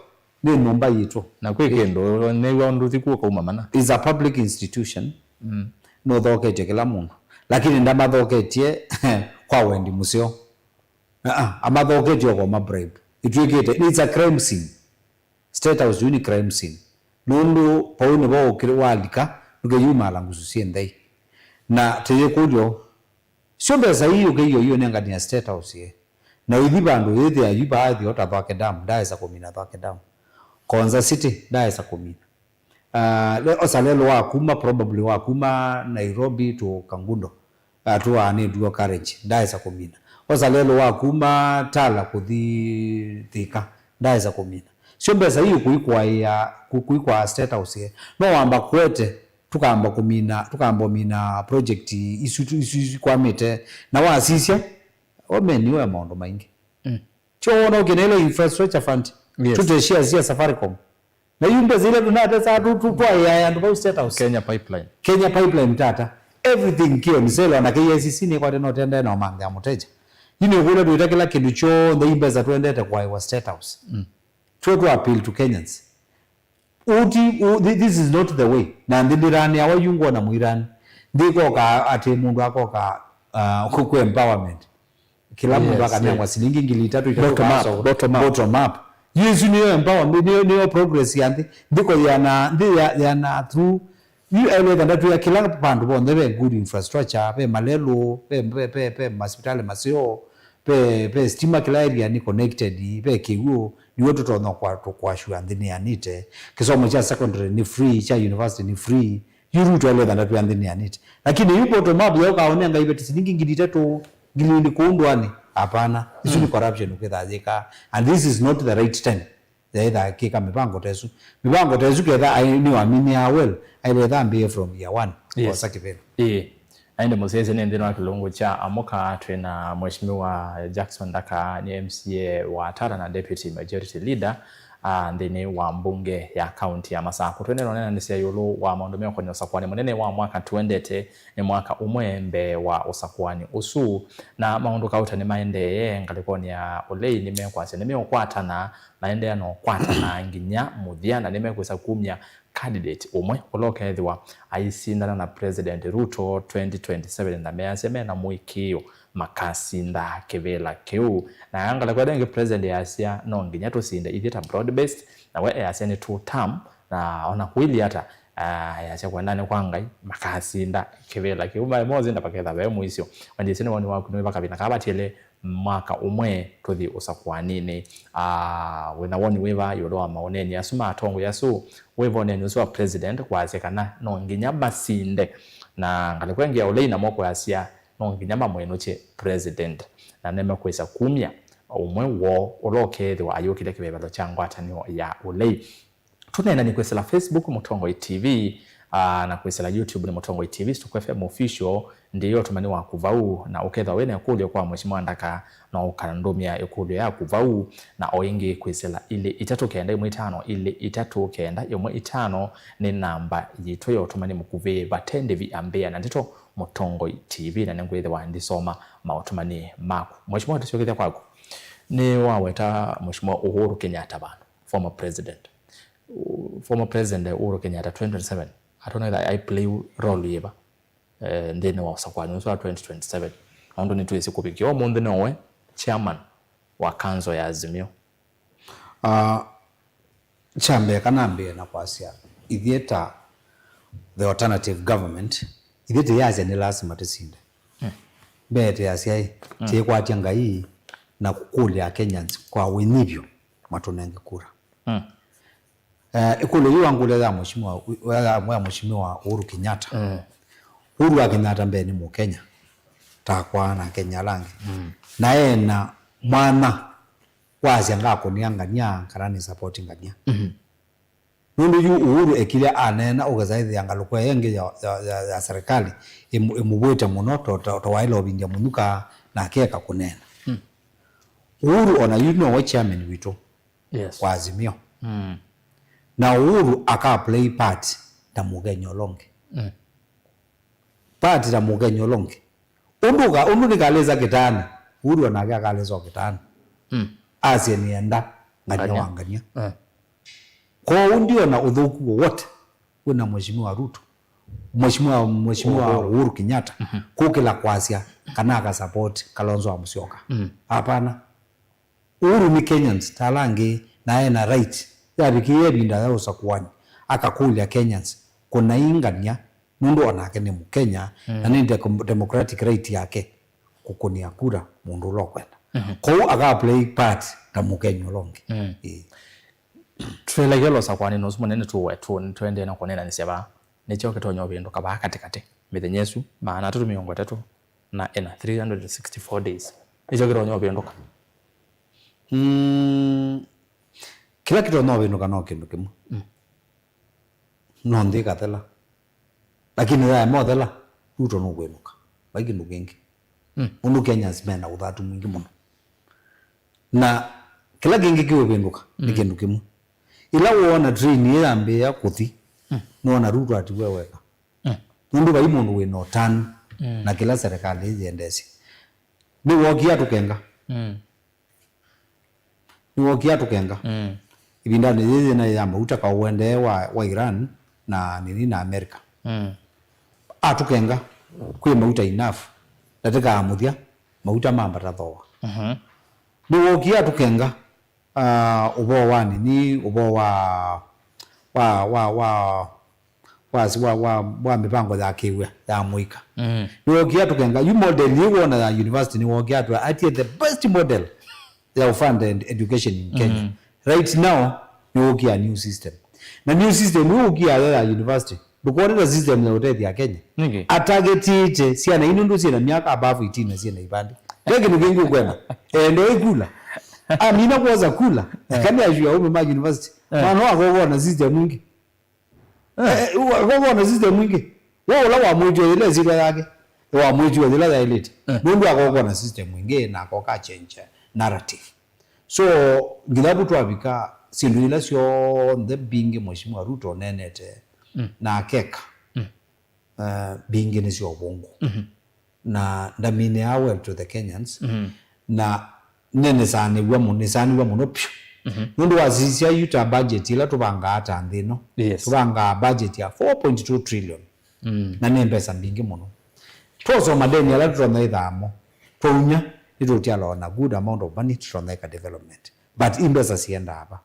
Nĩ nyũmba yitũ. Na kwĩ kĩndũ nĩw'a ũndũ thiku ũkauma mana. Is a public institution. Mm. Nũthoketye kĩla mũndũ. Lakini ndamathoketye kwa wendi mũseo. Ah, ah, amathoketye kwa mabribe. Ĩtw'ĩkĩte, it's a crime scene. State House yu nĩ crime scene. Nũndũ vau nĩvo ũkĩlĩ walika, ndũkeyumala ngusu syĩ nthei. Na tĩyĩkũlyo, syo mbesa ii ũkĩio ii ũnengania State House ĩ. Na ũithi vandũ yĩthĩa yu vaathi o ta Thwake Dam, ndaesa kũmina Thwake Dam. Konza City, ndaesa kũmina. Ah, le-, osa lelo wa kuma, probably wa kuma Nairobi to Kangundo, ah, to ane dual carriage, ndaesa kũmina. Osa lelo wa kuma Tala kũthi Thika, ndaesa kũmina. Syo mbesa ii kũikwaĩa, kũ-, kũikwaa State House ye. No wamba kwete, tũkamba kũmina, tũkamba ũmina project isu, isu, isu ikwamĩte. Na wasisya, omeni we maũndũ maingĩ. Mm. Tyo wona ũkĩna ĩla infrastructure fund. Yes. Tũte shares ya Safaricom. Na yu mbesa ila tũnatesaa tu, tu, twaĩae andũ vau State House. Kenya Pipeline. Kenya Pipeline tata. Everything kĩo ni selo na K I C C nĩ kwate no tende na ũmanthe ya mũteja. Yu nĩ kũla twĩta kĩla kĩndũ kyonthe i mbesa twendete kwaĩwa State House. Mm. Twe tu appeal to Kenyans. Uti, u-, thi-, this is not the way. Na nthĩ ndĩranĩawa yu ngwona mũirani. Ndĩkoka atĩ mũndũ akoka, uh, kũ-, kũ empowerment. Kĩla mũndũ, yes, akanengwa, yes, silingi ngili itatũ, itatũ. Bottom up, kaso-, bottom up. Bottom up. Yu isu nĩyo empowerment, nĩyo, nĩyo progress ya nthĩ. Ndĩko yana, nthĩ ya, yana through. Yu elwe thanda tuya kĩla vandũ vonthe ve good infrastructure, ve malelũ, ve, ve, ve, ve masivitalĩ maseo, ve, ve stima kĩla area nĩ connected, ve kĩw'ũ, nĩw'o tũtonya kwa, tũkwashua nthĩ nĩanĩte. Kĩsomo kya secondary nĩ free, kya university nĩ free. Yu Ruto elwe thanda tuya nthĩ nĩanĩte. Lakini yu bottom up ya ũkaũnenga iveti silingi ngili itatũ, ngili ilĩ kũu ndũanĩ, hapana. Isu nĩ, mm, corruption ũkĩthaa yĩka. And this is not the right time. Yaitha kĩka mĩvango ta ĩsu. Mĩvango ta ĩsu ketha ai-, nĩwaminĩaa well, aĩle etha ambĩĩe from year one, yes, osa kĩvĩla. Ĩĩ. Na ĩndĩ mũsyaĩĩsya nĩ nthĩnĩ wa kĩlungu kya Amũka twĩ na Mheshimiwa Jackson Ndaka, nĩ M C A wa Tala na Deputy Majority Leader, ah, nthĩnĩ wa mbunge ya kaunti ya Masakũ. Tũendee na ũneenanĩsya ĩũlũ wa maũndũ meũkonya ũsakũani mũnene wa mwaka tũendete, nĩ mwaka ũmwe mbee wa ũsakũani ũsu, na maũndũ kauta nĩmaendee ngalĩkonĩ ya ũlei nĩmekwasya nĩmeũkwatana, maendeea na ũkwatana nginya mũthya, na nĩmekwĩsa kumya candidate ũmwe ũla ũkethĩwa aisindana na President Ruto twenty twenty-seven, na measya mena mũĩkĩĩo makasinda kĩvĩla kĩu. Na ngalĩko ĩla ĩngĩ President easya no nginya tũsinde ithyĩ ta broad based, na we easya nĩ two term, na ona kũilyĩ ata, Ah, yasya kwendanĩ kwa Ngai, makasinda kĩvĩla kĩu. Maĩ mosinda vaketha ve mũisyo. Wanjĩsĩ nĩ woni waku nĩ wĩva kavĩna kaa vatiele mwaka ũmwe tũthi ũsakũaninĩ. Ah, wĩna woni wĩva ĩũlũ wa maũneeni asu ma atongoi asu? Wĩva ũneeni ũsu wa president kwasya kana no nginya masinde? Na ngalĩko ĩngĩ ya ũlei namo kwasya no nginya mamwĩnũkye president, na nĩmekwĩsa kumya ũmwe woo ũla ũkeethĩwa ayũkĩlya kĩvevelo kya ngwatanĩo ya ũlei. Tũneenany'e kwĩsĩla Facebook Mũtongoi T V, aa, na kwĩsĩla YouTube nĩ Mũtongoi T V, Stuko F M Official, ndiĩ ũtũmani waku vau, na ũkethwa wĩna ĩkũlyo kwa Mheshimiwa Ndaka, no ũkandũmĩa ĩkũlyo yaku vau, na o ĩngĩ kwĩsĩla ilĩ itatũ kenda ĩmwe itano ilĩ itatũ kenda ĩmwe itano nĩ namba yitũ ya ũtũmani mũkuvĩ. Vate ndĩvi ambĩa na ndeto Mũtongoi T V, na nĩngwĩthĩwa ndisoma maũtũmani maku. Mheshimiwa, tũsyokethya kwaku. Nĩ waweta Mheshimiwa Uhuru Kenyatta vandũ, former president. U-, former president Uhuru Kenyatta twenty twenty-seven, atona ĩtha ai play role yĩva, eh, nthĩnĩ wa ũsakũani ũsu wa twenty twenty-seven? Nũndũ nĩtwĩsĩ kũvikĩa ũmũnthĩ nowe chairman wa council ya Azimio. Ah, kya mbee, kana mbee na kwasya, ithyĩ ta the alternative government, ithyĩ tĩyasya nĩ lasima tĩsinde. Mm. Mbee tĩyasya ĩ, mm, tĩkwatya Ngai na kũkũlya Kenyans kwa wĩnyivyo matũnenge kura. Mm. Eh, ĩkũlyo yu wangũlya ya mheshimiwa, ya, ya mheshimiwa Uhuru Kenyatta. Mm. Uhuru wa Kenyatta mbee nĩ Mũkenya takwa na Akenya ala angĩ. Mm. Na ena mwana wasya ngakũnĩa ngania kana nĩ support ngania. Mhm. Nũndũ yu Uhuru ekilya aneena, ũkesa ĩthĩa ngalũko ĩyo ĩngĩ ya, ya, ya, ya serikali ĩmũ-, ĩmũvwĩte mũno, to, to, to waĩle ũvindya mũnyuka nake eka kũneena. Mm. Uhuru ona yu nowe chairman witũ, yes, wa Azimio. Mm. Na Uhuru aka play part ta Mũkenya ũla ũngĩ. Mm. Part ta Mũkenya ũla ũngĩ. Ũndũ ũka-, ũndũ nĩkalĩsa kĩtaanĩ, Uhuru onake akalĩsa o kĩtaanĩ. Mm. Asye nĩenda ngania, ngania wa ngania. Mm. Kwoou ndiona ũthũku wowote wĩna Mheshimiwa Ruto, Mheshimiwa, Mheshimiwa Uhuru, Uhuru Kenyatta, mhm, kũkĩla kwasya kana aka support Kalonzo wa Musyoka. Mm. Hapana. Uhuru nĩ Kenyans ta ala angĩ, na ena right. Yavikĩie ĩvinda ya ũsakũani, akakũlya Kenyans kũnai ngania, nũndũ onake nĩ Mũkenya, mm, na nĩ de-, democratic right yake kũkũnĩa kura mũndũ ũla ũkwenda. Mhm. Kwoou aka play part ta Mũkenya ũla ũngĩ. Mm. Ĩĩ. Twĩlekela ũsakũani ũsu mũnene tũwe tũ-, nĩtũendee na kũneenanĩsya vaa. Nĩkyo kĩtonya ũvĩndũka vaa katĩkatĩ. Mĩthenya ĩsu, maana atatũ mĩongo ĩtatũ na ĩna, three hundred and sixty-four days. Nĩkyo kĩtonya ũvĩndũka. Mm, kĩla kĩtonya ũvĩndũka no kĩndũ kĩmwe. Mm. No nthĩ ĩkathela. Lakini yaema ũthela, Ruto nũkwĩnũka. Vai kĩndũ kĩngĩ. Mm. Ũndũ Kenyans mena ũthatu mwingĩ mũno. Na kĩla kĩngĩ kĩũvĩndũka nĩ, mm, kĩndũ kĩmwe. Ĩla woona train ĩyambĩĩa kũthi, mm, nĩwona Ruto atiwe weka. Mm. Nũndũ vai mũndũ wĩna ũtanu, mm, na kĩla serikali ĩyendesya. Nĩwookie atũkenga. Mm. Nĩwookie atũkenga. Mm. Ĩvindanĩ yĩĩ yĩna ya mauta kaũendee wa, wa Iran na nini na America. Mm. Atũkenga kwĩ mauta enough. Ndatĩka ya mũthya, mauta mambata thooa. Mhm. Nĩwookie atũkenga, ah, ũvoo wa nini, ũvoo wa, wa, wa, wa, wa, wa, wa, wa mĩvango ya kĩw'ũ ya mũika. Mm. Nĩwookie atũkenga. Yu model yĩ wona ya university nĩwookie atũ atie the best model ya ufund and education in Kenya. Mm. Right now, nĩwookie a new system. Na new system ĩyo ũkia ya, ya university, ndũkoneta system ya ũtethya Kenya. Nĩkĩ? Atargetĩte syana ino ndu syĩna myaka above eighteen na syĩna ivandi. Ve kĩndũ kĩngĩ ũkwenda. Endo ĩkula. Amina kwosa kula. Eh. Kani ashua ume ma university. Eh. Mwana wako ũkona system ingĩ. Eh. Eh, eh, wa-, wa-, wona system ingĩ. Wa ũla wamwĩtw'a yĩla ĩsyĩtwa yake, wamwĩtw'a yĩla yaĩlĩte. Eh. Nũndũ akoka na system ingĩ na akoka change narrative. So, nginya vu twavika, syĩndũ ila syonthe mbingĩ Mheshimiwa Ruto onenete, mm, na akeka, mm, eh, mbingĩ nĩ sya ũvũngũ. Mhm. Na ndaminĩa well to the Kenyans. Mhm. Na nĩnĩsaanĩw'a mũno, nĩsaanĩw'a mũno vyũ. Mhm. Nũndũ wasisya yu ta budget ĩla tũvangaa ta nthĩ ĩno. Yes. Tũvangaa budget ya four point two trillion. Mm. Na nĩ mbesa mbingĩ mũno. Twosoma madeni ala tũtonya ĩthamo, twaunya, nĩtũtiala on a good amount of money tũtonya ĩka development. But i mbesa siendaa va?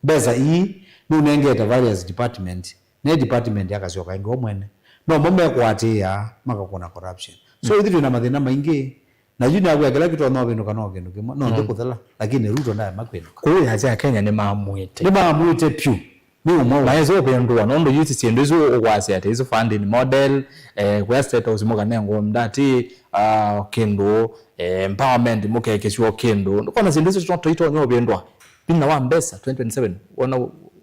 Mbesa ii nũnengete various department Ne department akasyoka ĩngĩ o mwene. No mo mekũatĩĩa, makakũna corruption. So, ithyĩ twĩ na mathĩna maingĩ. Na yu nĩakwĩa kĩla kĩtonya ũvĩndũka no kĩndũ kĩmwe. No ndĩkũthela, lakini Ruto ndaema kwĩnũka. Kũu ya kya Kenya nĩmamwĩte. Nĩmamwĩte pyũ. Nĩ ũmwe wa maĩsĩ ũvĩndũa, nũndũ yu syĩndũ isu ũkwasya atĩ isu funding model, eh, kwĩa State House mũkanengwa mdati, ah, kĩndũ, eh, empowerment mũkekĩsya o kĩndũ. Kona syĩndũ isu to-, toitonya ũvĩndũa. Vinya wa mbesa twenty twenty-seven, wona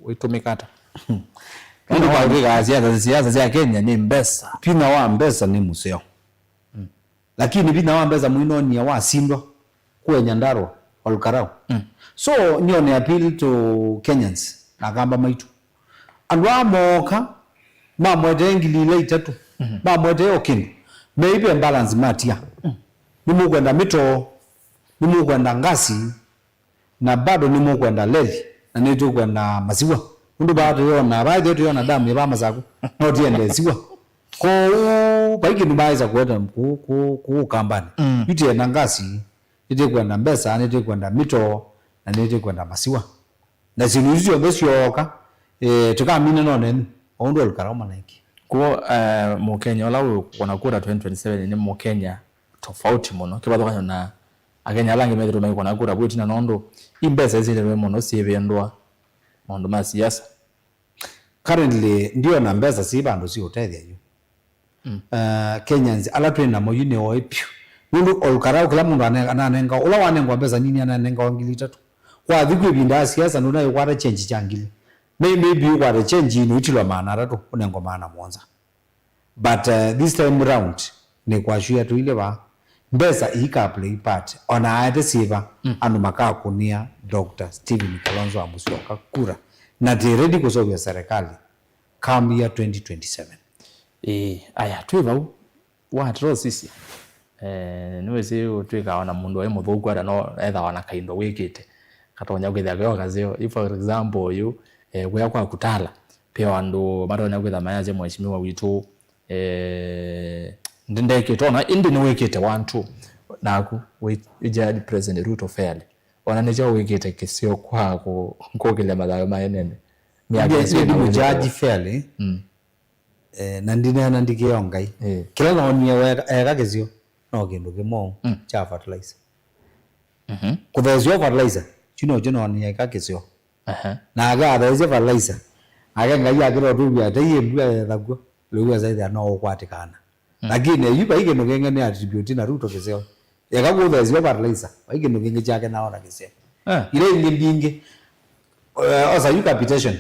wĩtũmĩka ata? Nũndũ kwa kwĩkaa siasa, siasa sya Kenya nĩ mbesa. Vinya wa mbesa nĩ mũseo. Lakini vinya wa mbesa mũinonie wasindwa kũe Nyandarua, Olkarau. So, nĩone appeal to Kenyans na Akamba maitũ. Andũ aa mooka, mamwetee ngili ila itatũ, mamwetee o kĩndũ. Meive balance matia. Nĩmũkwenda mĩtoo, nĩmũkwenda ngasi, na bado nĩmũkwenda levy, na nĩtũkwenda masiwa. Nũndũ vaa tũyona, vaa ĩthe tũyona damu ya vaa Masaku, no tiende siwa. Kwoou, vai kĩndũ maĩsa kũeta kũũ, kũũ, kũũ Kambanĩ. Yu tienda ngasi, nĩtĩkwenda mbesa, nĩtĩkwenda mĩtoo, na nĩtĩkwenda masiwa. Na syĩndũ isu syonthe syooka, eh, tũkamina no nenyu, o ũndũ Olkarau manengie. Kwo, eh, Mũkenya ũla wĩkũna kura twenty twenty-seven nĩ Mũkenya tofauti mũno kĩvathũkany'o na Akenya ala angĩ methĩtwe maikũna kura vu ĩtina, nũndũ i mbesa isilĩlwe mũno syĩvĩndũa maũndũ ma siasa. Currently, ndiona mbesa syĩ vandũ siũtethya yu. Uh, Kenyans ala twĩ namo yu nĩ oĩ pyũ. Nũndũ Olkarau kĩla mũndũ ane-, ananengawa, ũla wanengwa mbesa nini ananengawa ngili itatũ. Wathi kwĩ ĩvinda ya siasa ndũnaĩkwata change kya ngili. May-, maybe ũkwate change ino itilwa maana atatũ, ũnengwa maana mũonza. But, uh, this time round, nĩ kwasya tũilye vaa. Mbesa iika play part. Ona aete syĩva, andũ makakũnĩa Doctor Stephen Kalonzo wa Musyoka kura. Na tĩ ready kũseũvya serikali come year twenty twenty-seven. Ĩĩ, aya, twĩ vau. Watata ũsisya. Eh, nĩwĩsĩ ũtwĩkaa ona mũndũ aĩ mũthũku ata no ethawa na kaindo wĩkĩte. Katonya kwĩthĩa keo kaseo. If, for example, yu, eh, wĩa kwa kutala. Peo andũ matonya kwĩtha mayasya mheshimiwa witũ, eh, ndi-, ndekĩte ona, ĩndĩ nĩwĩkĩte one two. Naku, wĩ, wĩ judge President Ruto fairly. Ona nĩkyo wĩkĩte kĩseo kwa kũ-, kũkĩlya mathayũ ma enene. Myaka ĩsu ĩna ũtheri. Judge fairly. Mm. Eh, na ndineena ndikĩo Ngai. Eh. Kĩla noonie weka, eka kĩseo, no kĩndũ kĩmwe kya fertilizer. Mhm. Kũtheesya fertilizer, kyu nokyo noonie eka kĩseo. Aha. Nake atheesya fertilizer. Nake Ngai akĩtotũvya ate iĩ mbua yetha kw'o. Lĩu asaithĩa no ũkwatĩkana. Mm. Lakini yu vai kĩndũ kĩngĩ nĩ attribute na Ruto kĩseo. Eka kũtheesya fertilizer, vai kĩndũ kĩngĩ kyake naona kĩseo. Ah. Ila ingĩ mbingĩ, eh, osa yu capitation.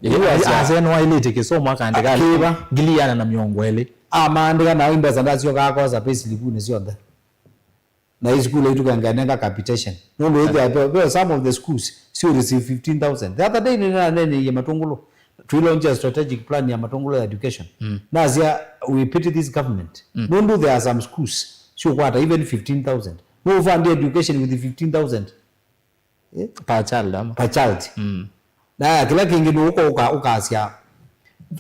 Yu asya, asya no ailĩte kĩsomo akaandĩka kĩva? Ngili ĩana na mĩongo ĩlĩ. Amaandĩka na imbesa ndasyoka akosa payslip-inĩ syonthe. Na isukulu itu kanganenga capitation. Nũndũ ĩthĩa ve, ve some of the schools, si receive fifteen thousand. The other day, nĩnaneneiye Matũngũlũ. Twi launch a strategic plan ya Matũngũlũ ya education. Mm. Nasya, we pity this government. Mm. Nũndũ there are some schools, siũkwata even fifteen thousand. No fund education with fifteen thousand. Eh? Per child, ama? Per child. Mm. Na kĩla kĩngĩ nĩ ũko ũka-, ũkasya,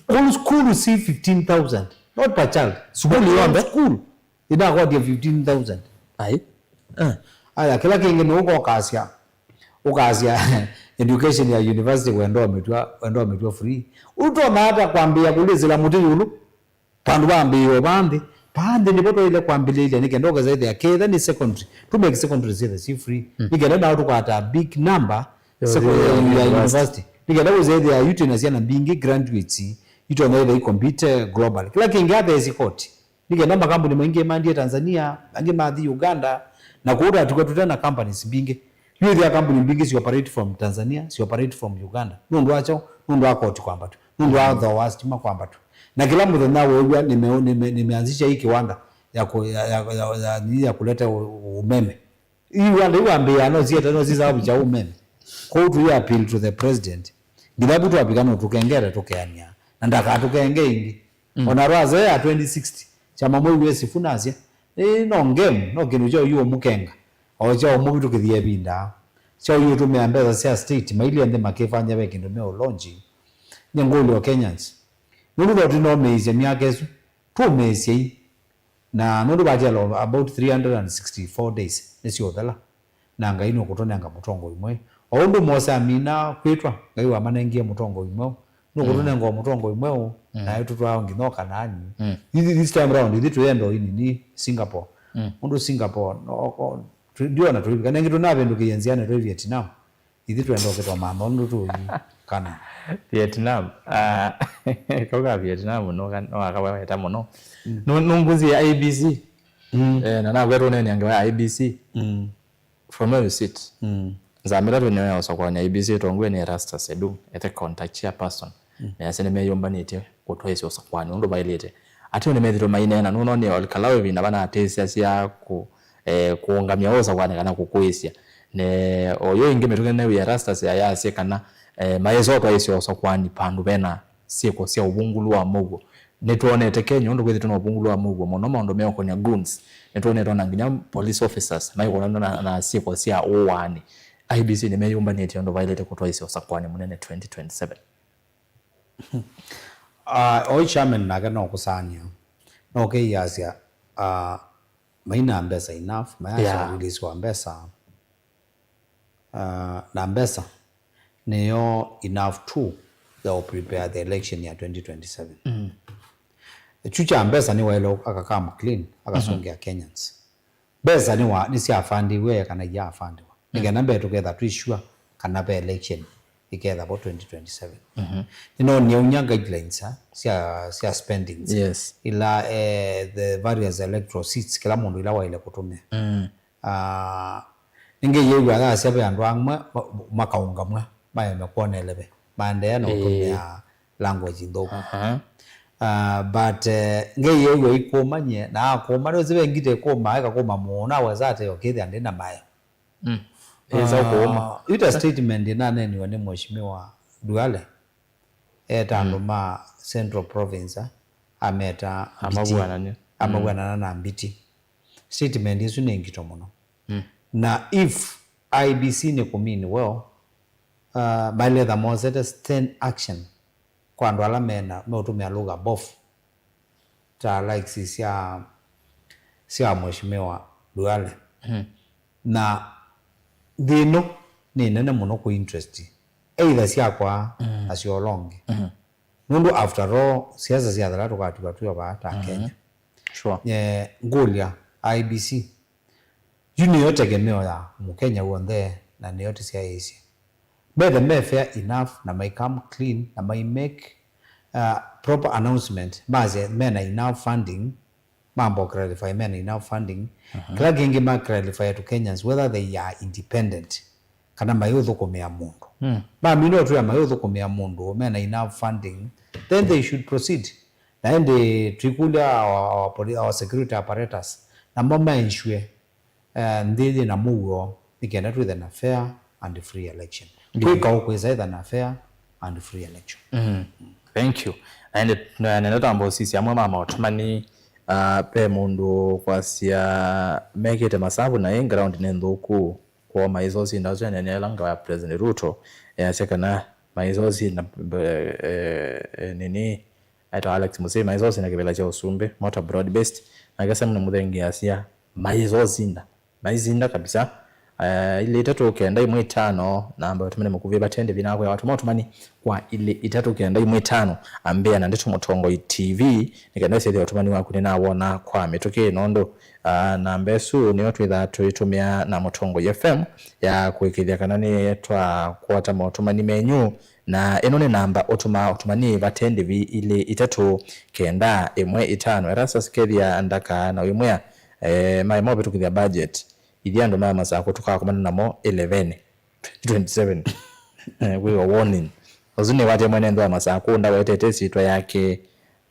all school receive fifteen thousand, not per child. Sukulu yonthe? School. Ĩnakwatya fifteen thousand. Ai. Eh. Aya, kĩla kĩngĩ nĩ ũko ũkasya, ũkasya education ya university wenda ũmĩtw'a, wenda ũmĩtw'a free. Ũtona ata kwambĩĩa kũlĩsĩla mũtĩ ĩũlũ? Vandũ vambĩĩe vaa nthĩ. Vaa nthĩ nĩvo twaĩle kwambĩlĩĩlya nĩ kenda ũkesa ĩthĩa ketha nĩ secondary. To make secondary syĩthe syĩ free. Mm. Nĩ kenda nao tũkwata big number ya secondary ya university. Nĩ kenda ũsethĩa yu twĩ na syana mbingĩ graduates itonya ĩtha i compete globally. Kĩla kĩngĩ atheesye koti. Nĩ kenda makambuni maingĩ maendie Tanzania, angĩ mathi Uganda, na kũu tatuka tũte na companies mbingĩ. Yu ĩthĩa kambuni mbingĩ si operate from Tanzania, si operate from Uganda. Nũndũ wa kyaũ? Nũndũ wa koti kwambatw'a. Nũndũ wa thooa wa sitima kwambatw'a. Na kĩla mũthenya weew'a nĩme-, nĩme-, nĩmeanzisha hii kiwanda ya ku-, ya, ya, ya, ya, nini ya kuleta u-, umeme. Hii kiwanda hii wambĩĩa no siete no sisababu cha umeme. Kwoou tũi appeal to the president. Nginya vu twavika no tũkengete tũkeania. Na ndakatũkenge ĩngĩ. Mm. Ona rwaze ya twenty sixty, kyama mwĩw'e Sifuna asya, "Ĩĩ no game, no kĩndũ kya ũyu ũmũkenga, o kya ũmũvĩtũkĩthya ĩvinda, kya ũyu ũtũmĩa mbesa sya state, mailye nthĩ makĩfanya ve kĩndũ me ũlonji." Nĩ ngũlyo Kenyans. Nũndũ no tũnomĩĩsya myaka ĩsu, tũmĩĩsyei. Na nũndũ vakyalo about three hundred and sixty-four days nĩsyũthela. Na Ngai nũkũtũnenga mũtongoi mweũ. O ũndũ Mose amina kwĩtwa, Ngai wamanengie mũtongoi mweũ. Nũkũtũnenga mũtongoi mweũ, naĩ tũtwaa nginya o Kanaani. This, this time round, ithi twĩenda o inini Singapore. Ũndũ Singapore, no, o, tũ-, ndiona tũivika. Nengĩ tũnavĩndũkĩie nzĩanĩ twĩ Vietnam. Ithi twenda ũkĩtwa mama ũndũ tũi kana. Vietnam. Ah, kau ka Vietnam no ka-, no akaweta mũno. Nũ-, nũngũzie I E B C. Eh, na nakwetwa ũneenea ngewa ya I E B C. From where we sit, nzama ĩla twĩ nayo ya ũsakũani I E B C ĩtongoew'e nĩ Erastus Edung, ete contact chairperson, na yasya nĩmeyũmbanĩtye kũtwaĩsya ũsakũani ũndũ vaĩlĩte. Ateo nĩmethĩtwe maineena, nũnoo nĩ Ol Kalou ĩvinda vanatĩsĩasya kũ-, eh, kũũngamya ũũ ũsakũani kana kũkũĩsya. Ne oyo ĩngĩ mĩtũkĩ nene wĩ Erastus ayasya kana, eh, mayĩsa ũtwaĩsya ũsakũani vandũ vena syĩko sya ũvungũlu wa mũuo. Nĩtwonete Kenya ũndũ kwĩthĩtwe na ũvungũlu wa mũuo mũno maũndũ meũkonya goons. Nĩtwonete ona nginya police officers maikũnanwa na, na syĩko sya ũaani. I E B C nĩmeyũmbanĩtye ũndũ vaĩlĩte kũtwaĩsya ũsakũani mũnene twenty twenty-seven. Ah, oi chairman nake no kũsany'a. No keiasya, ah, maina mbesa enough, mayasya release wa mbesa. Ah, na mbesa nĩyo enough tu ya prepare the election ya twenty twenty-seven. Kyu kya mbesa nĩwaĩle akakam clean, akasũngĩa Kenyans. Mbesa nĩwa-, nĩsyafandiwe kana iyaafandiwa. Nĩkenda mbee tũketha twĩ sure kana ve election iketha vo twenty twenty-seven. Nĩnonie unya guidelines, ah, sya, sya spendings. Yes. Ila, eh, the various electoral seats, kĩla mũndũ ila waĩle kũtũmĩa. Ah, nĩngĩ yĩw'a yasya ve andũ amwe ma-, makaũngamw'a, maeme kwona ĩleve, maendeea na ũtũmĩa language nthũku. Ah, but, eh, ngeĩ yĩw'a ikũmany'e, na akũma, nĩwĩsĩ ve ngita ĩkũmaa, ĩkakũma mũno, naweza ate yo kĩthĩa ndĩ na maĩ. Ĩsa kũũma. Ah, yu ta statement ĩnaneniwe nĩ Mheshimiwa Duale, eta andũ ma Central Province, ah, ameta Mbiti. Amavw'anana na Mbiti. Statement ĩsu nĩ ngito mũno. Na if I E B C nĩ kũmean well, uh, maĩle etha mosete stern action kwa andũ ala mena, meũtũmĩa lugha mbovu, ta likes sya, sya Mheshimiwa Duale. Na nthĩ ĩno nĩ nene mũno kwĩ interest either syakwa na sya ũla ũngĩ. Nũndũ after all, siasa syathela tũkatiwa twĩ o vaa ta Kenya. Sure. Eh, ngũlya I E B C, yu nĩyo tegemeo ya Mũkenya w'onthe, na nĩyo tũsyaĩĩsye. Methe me fair enough na mai come clean na mai make, uh, proper announcement, masye mena enough funding, mambo clarify mena enough funding. Kĩla kĩngĩ ma clarify to Kenyans whether they are independent kana mayĩũthũkũmĩa mũndũ. Mamina ũtwĩa mayĩũthũkũmĩa mũndũ, mena enough funding, then they should proceed. Na ĩndĩ twĩkũlya our, our poli-, our security apparatus, namo ma ensure, eh, nthĩ yĩ na mũuo, nĩ kenda twĩthe na fair and free election. Kwĩka ũkwĩsa ĩtha na fair and free election. Thank you. Na ĩndĩ, na nenda twamba ũsisya amwe ma maũtũmani, ah, ve mũndũ kwasya mekĩte masavu na ĩ ground nĩ nthũku. Kwoo maĩsa ũsinda asu anene ala ngawa ya President Ruto, easya kana maĩsa ũsinda, eh, eh, nini, aitwa Alex Musei, maĩsa ũsinda kĩvĩla kya ũsumbĩ, mota broad based, nake Simon Muthenge asya maĩsa ũsinda, maisinda kabisa. Eh, ilĩ itatũ kenda imwe itano, namba ũtũmani mũkuvĩ vatendi vina kwĩa watũma ũtũmani kwa ilĩ itatũ kenda imwe itano, ambĩa na ndeto Mũtongoi T V, nĩ kenda ũsethĩa ũtũmani waku nĩnawona kwa mĩtũkĩ nũndũ, ah, namba ĩsu nĩyo twĩthaa tũitũmĩa na Mũtongoi F M ya kũĩkĩĩthya kana nĩ twakwata maũtũmani menyu. Na ĩno nĩ namba ũtũmaa ũtũmani vate ndivi ilĩ itatũ kenda ĩmwe itano. Erastus kethĩa ndaka na ũimwĩa, eh, maema ũvĩtũkĩthya budget. Ithyĩ andũ ma Masakũ tũkakomana namo ĩleveni. Twenty twenty-seven. Eh, kwĩwa warning. Ũsu nĩ wate mwene nthĩ wa Masakũ, ndawetete ĩsyĩtwa yake.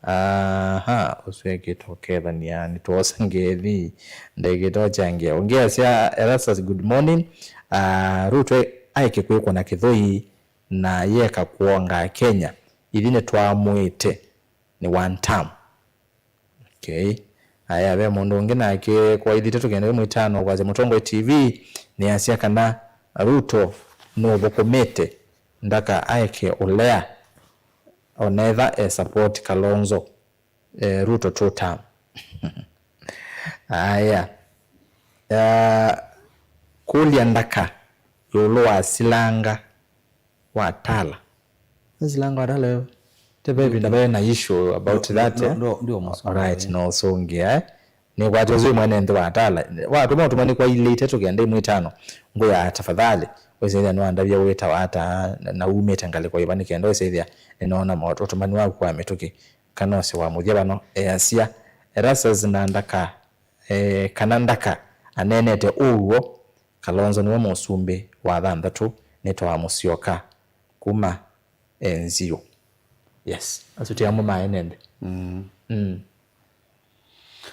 Aha, ũsu ekĩte ũkethania, nĩtwosa ngethi, ndekĩte ũchangia. Ũngĩ asya, Erastus, good morning. Ah, Ruto aeke kwĩkwa na kĩthũi na yeka kuonga Kenya. Ithi nĩtwamwĩte nĩ one term. Okay. Aya, ve mũndũ ũngĩ nake kwa ithi itatũ kenda ĩmwe itano kwasya Mũtongoi T V nĩasya kana Ruto nũthũkũmĩte ndaka aeke ũlea onetha e support Kalonzo, eh, Ruto two term. Aya. Ah, kũlya ndaka ĩũlũ wa silanga wa Tala. Silanga wa Tala yo. Te ve vinda ve na issue about that, eh? Ndio, ndio, ndio, alright, no songe, eh? Nĩkwatya ũsu mwene nthĩ wa Tala. Watũma ũtũmani kwa ilĩ itatũ kenda ĩmwe ĩtano. Ngũya tafadhali. Wĩsĩthĩa nĩwandavya wĩtawa ata na, na umĩte ngalĩko ĩva nĩ kenda wĩsĩthĩa nĩnoona mo-, ũtũmani waku wa mĩtũkĩ. Kana ũsĩ wa mũthya vano, easya, Erastus na ndaka, eh, kana ndaka, aneenete ũw'o, Kalonzo nĩwe mũsumbĩ wa thanthatũ, nĩtawa Musyoka, kuma Enzio. Yes, asu ti amwe ma ene nthĩ. Mm. Mm.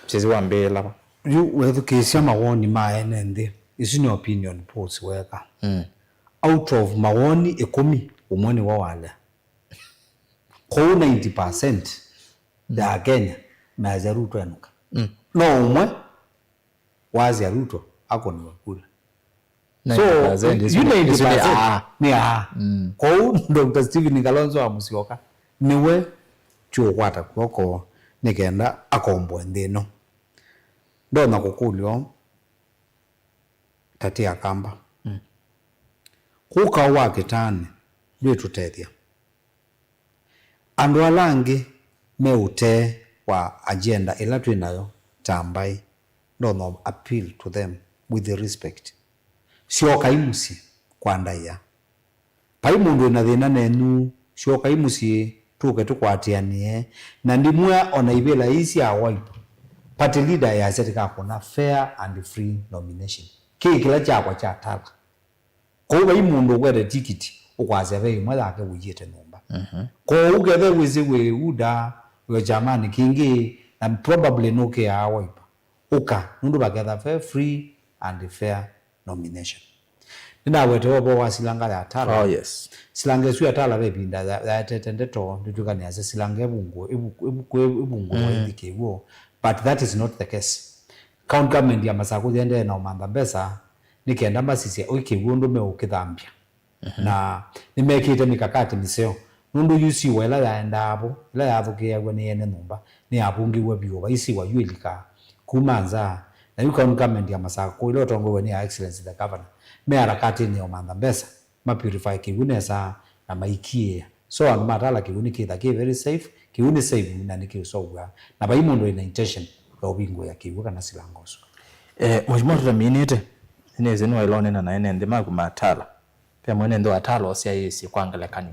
Sisi wambĩĩla va? Yu wethukĩĩsya mawoni ma ene nthĩ, isu nĩ opinion polls weka. Mm. Out of mawoni ĩkũmi, ũmwe nĩw'o walea. Kwoou ninety percent ya Kenya measya Ruto enũka. Mm. No ũmwe wasya Ruto akũnĩwe kula. So, ninety percent yu isu nĩ, ninety percent isu nĩ aa. Nĩ aa. Mm. Kwoou Doctor Stephen Kalonzo wa Musyoka nĩwe tũũkwata kw'oko nĩ kenda akomboe nthĩ ĩno. Ndonya kũkũlya ũũ, ta tĩ Akamba. Mm. Kũu kaũ wa kĩtaanĩ ndwĩtũtethya. Andũ ala angĩ me ũtee wa agenda ĩla twĩ nayo ta mbaĩ, ndonya appeal to them with respect. Syokai mũsyĩ kwa ndaĩa. Vai mũndũ wĩna thĩna nenyu, syokai mũsyĩ, tũke tũkwatĩanĩe. Na ndimwĩa ona ivĩla ii sya Wiper, party leader easya tĩkakũna fair and free nomination. Kĩĩ kĩla kyakwa kya Tala. Kwoou vai mũndũ ũkwete tikiti ũkwasya ve ĩmwe yake ũiĩte nyũmba. Mhm. Kwoou kethe wĩsĩ wĩ UDA, wĩ kyamani kĩngĩ, na probably nũkĩaa Wiper, ũka, nũndũ vaketha ve free and fair nomination. Nĩnawete ũvoo wa silanga ya Tala. Oh, yes. Silanga ĩsu ya Tala ve ĩvinda ya-, yaetete ndeto, ndĩtwĩkanĩasya silanga ĩvungũ-, ĩvu-, ĩvu-, ĩvungũwa Mm. ĩthi kĩw'ũ, but that is not the case. County government ya Masakũ yĩendee na ũmantha mbesa nĩ kenda masisye ũi kĩw'ũ ũndũ meũkĩthambya. Mhm. Na nĩmekĩte mikakati mĩseo, nũndũ yu siwa ĩla yaendaa vo, ĩla yathũkĩĩaw'a nĩ ene nyũmba, nĩyavũngĩw'e vyũ vai siwa yu ĩlikaa kuma nza. Na yu county government ya Masakũ, ĩla ũtongoew'e nĩ Her Excellency the Governor, me harakatĩnĩ ya ũmantha mbesa, ma purify kĩw'ũ nesa na maikiĩa. So andũ ma Tala kĩw'ũ nĩkĩtha kĩ very safe, kĩw'ũ nĩ safe na nĩkĩũseũvw'a. Na vai mũndũ wĩna intention ya ũvingũĩa kĩw'ũ kana silanga ũsu. Eh, Mheshimiwa tũtaminĩte, nĩsĩ nĩwaĩlonena na ene nthĩ maku ma Tala. Ve mwene nthĩ wa Tala ũsyaĩĩsye kwa ngelekany'o,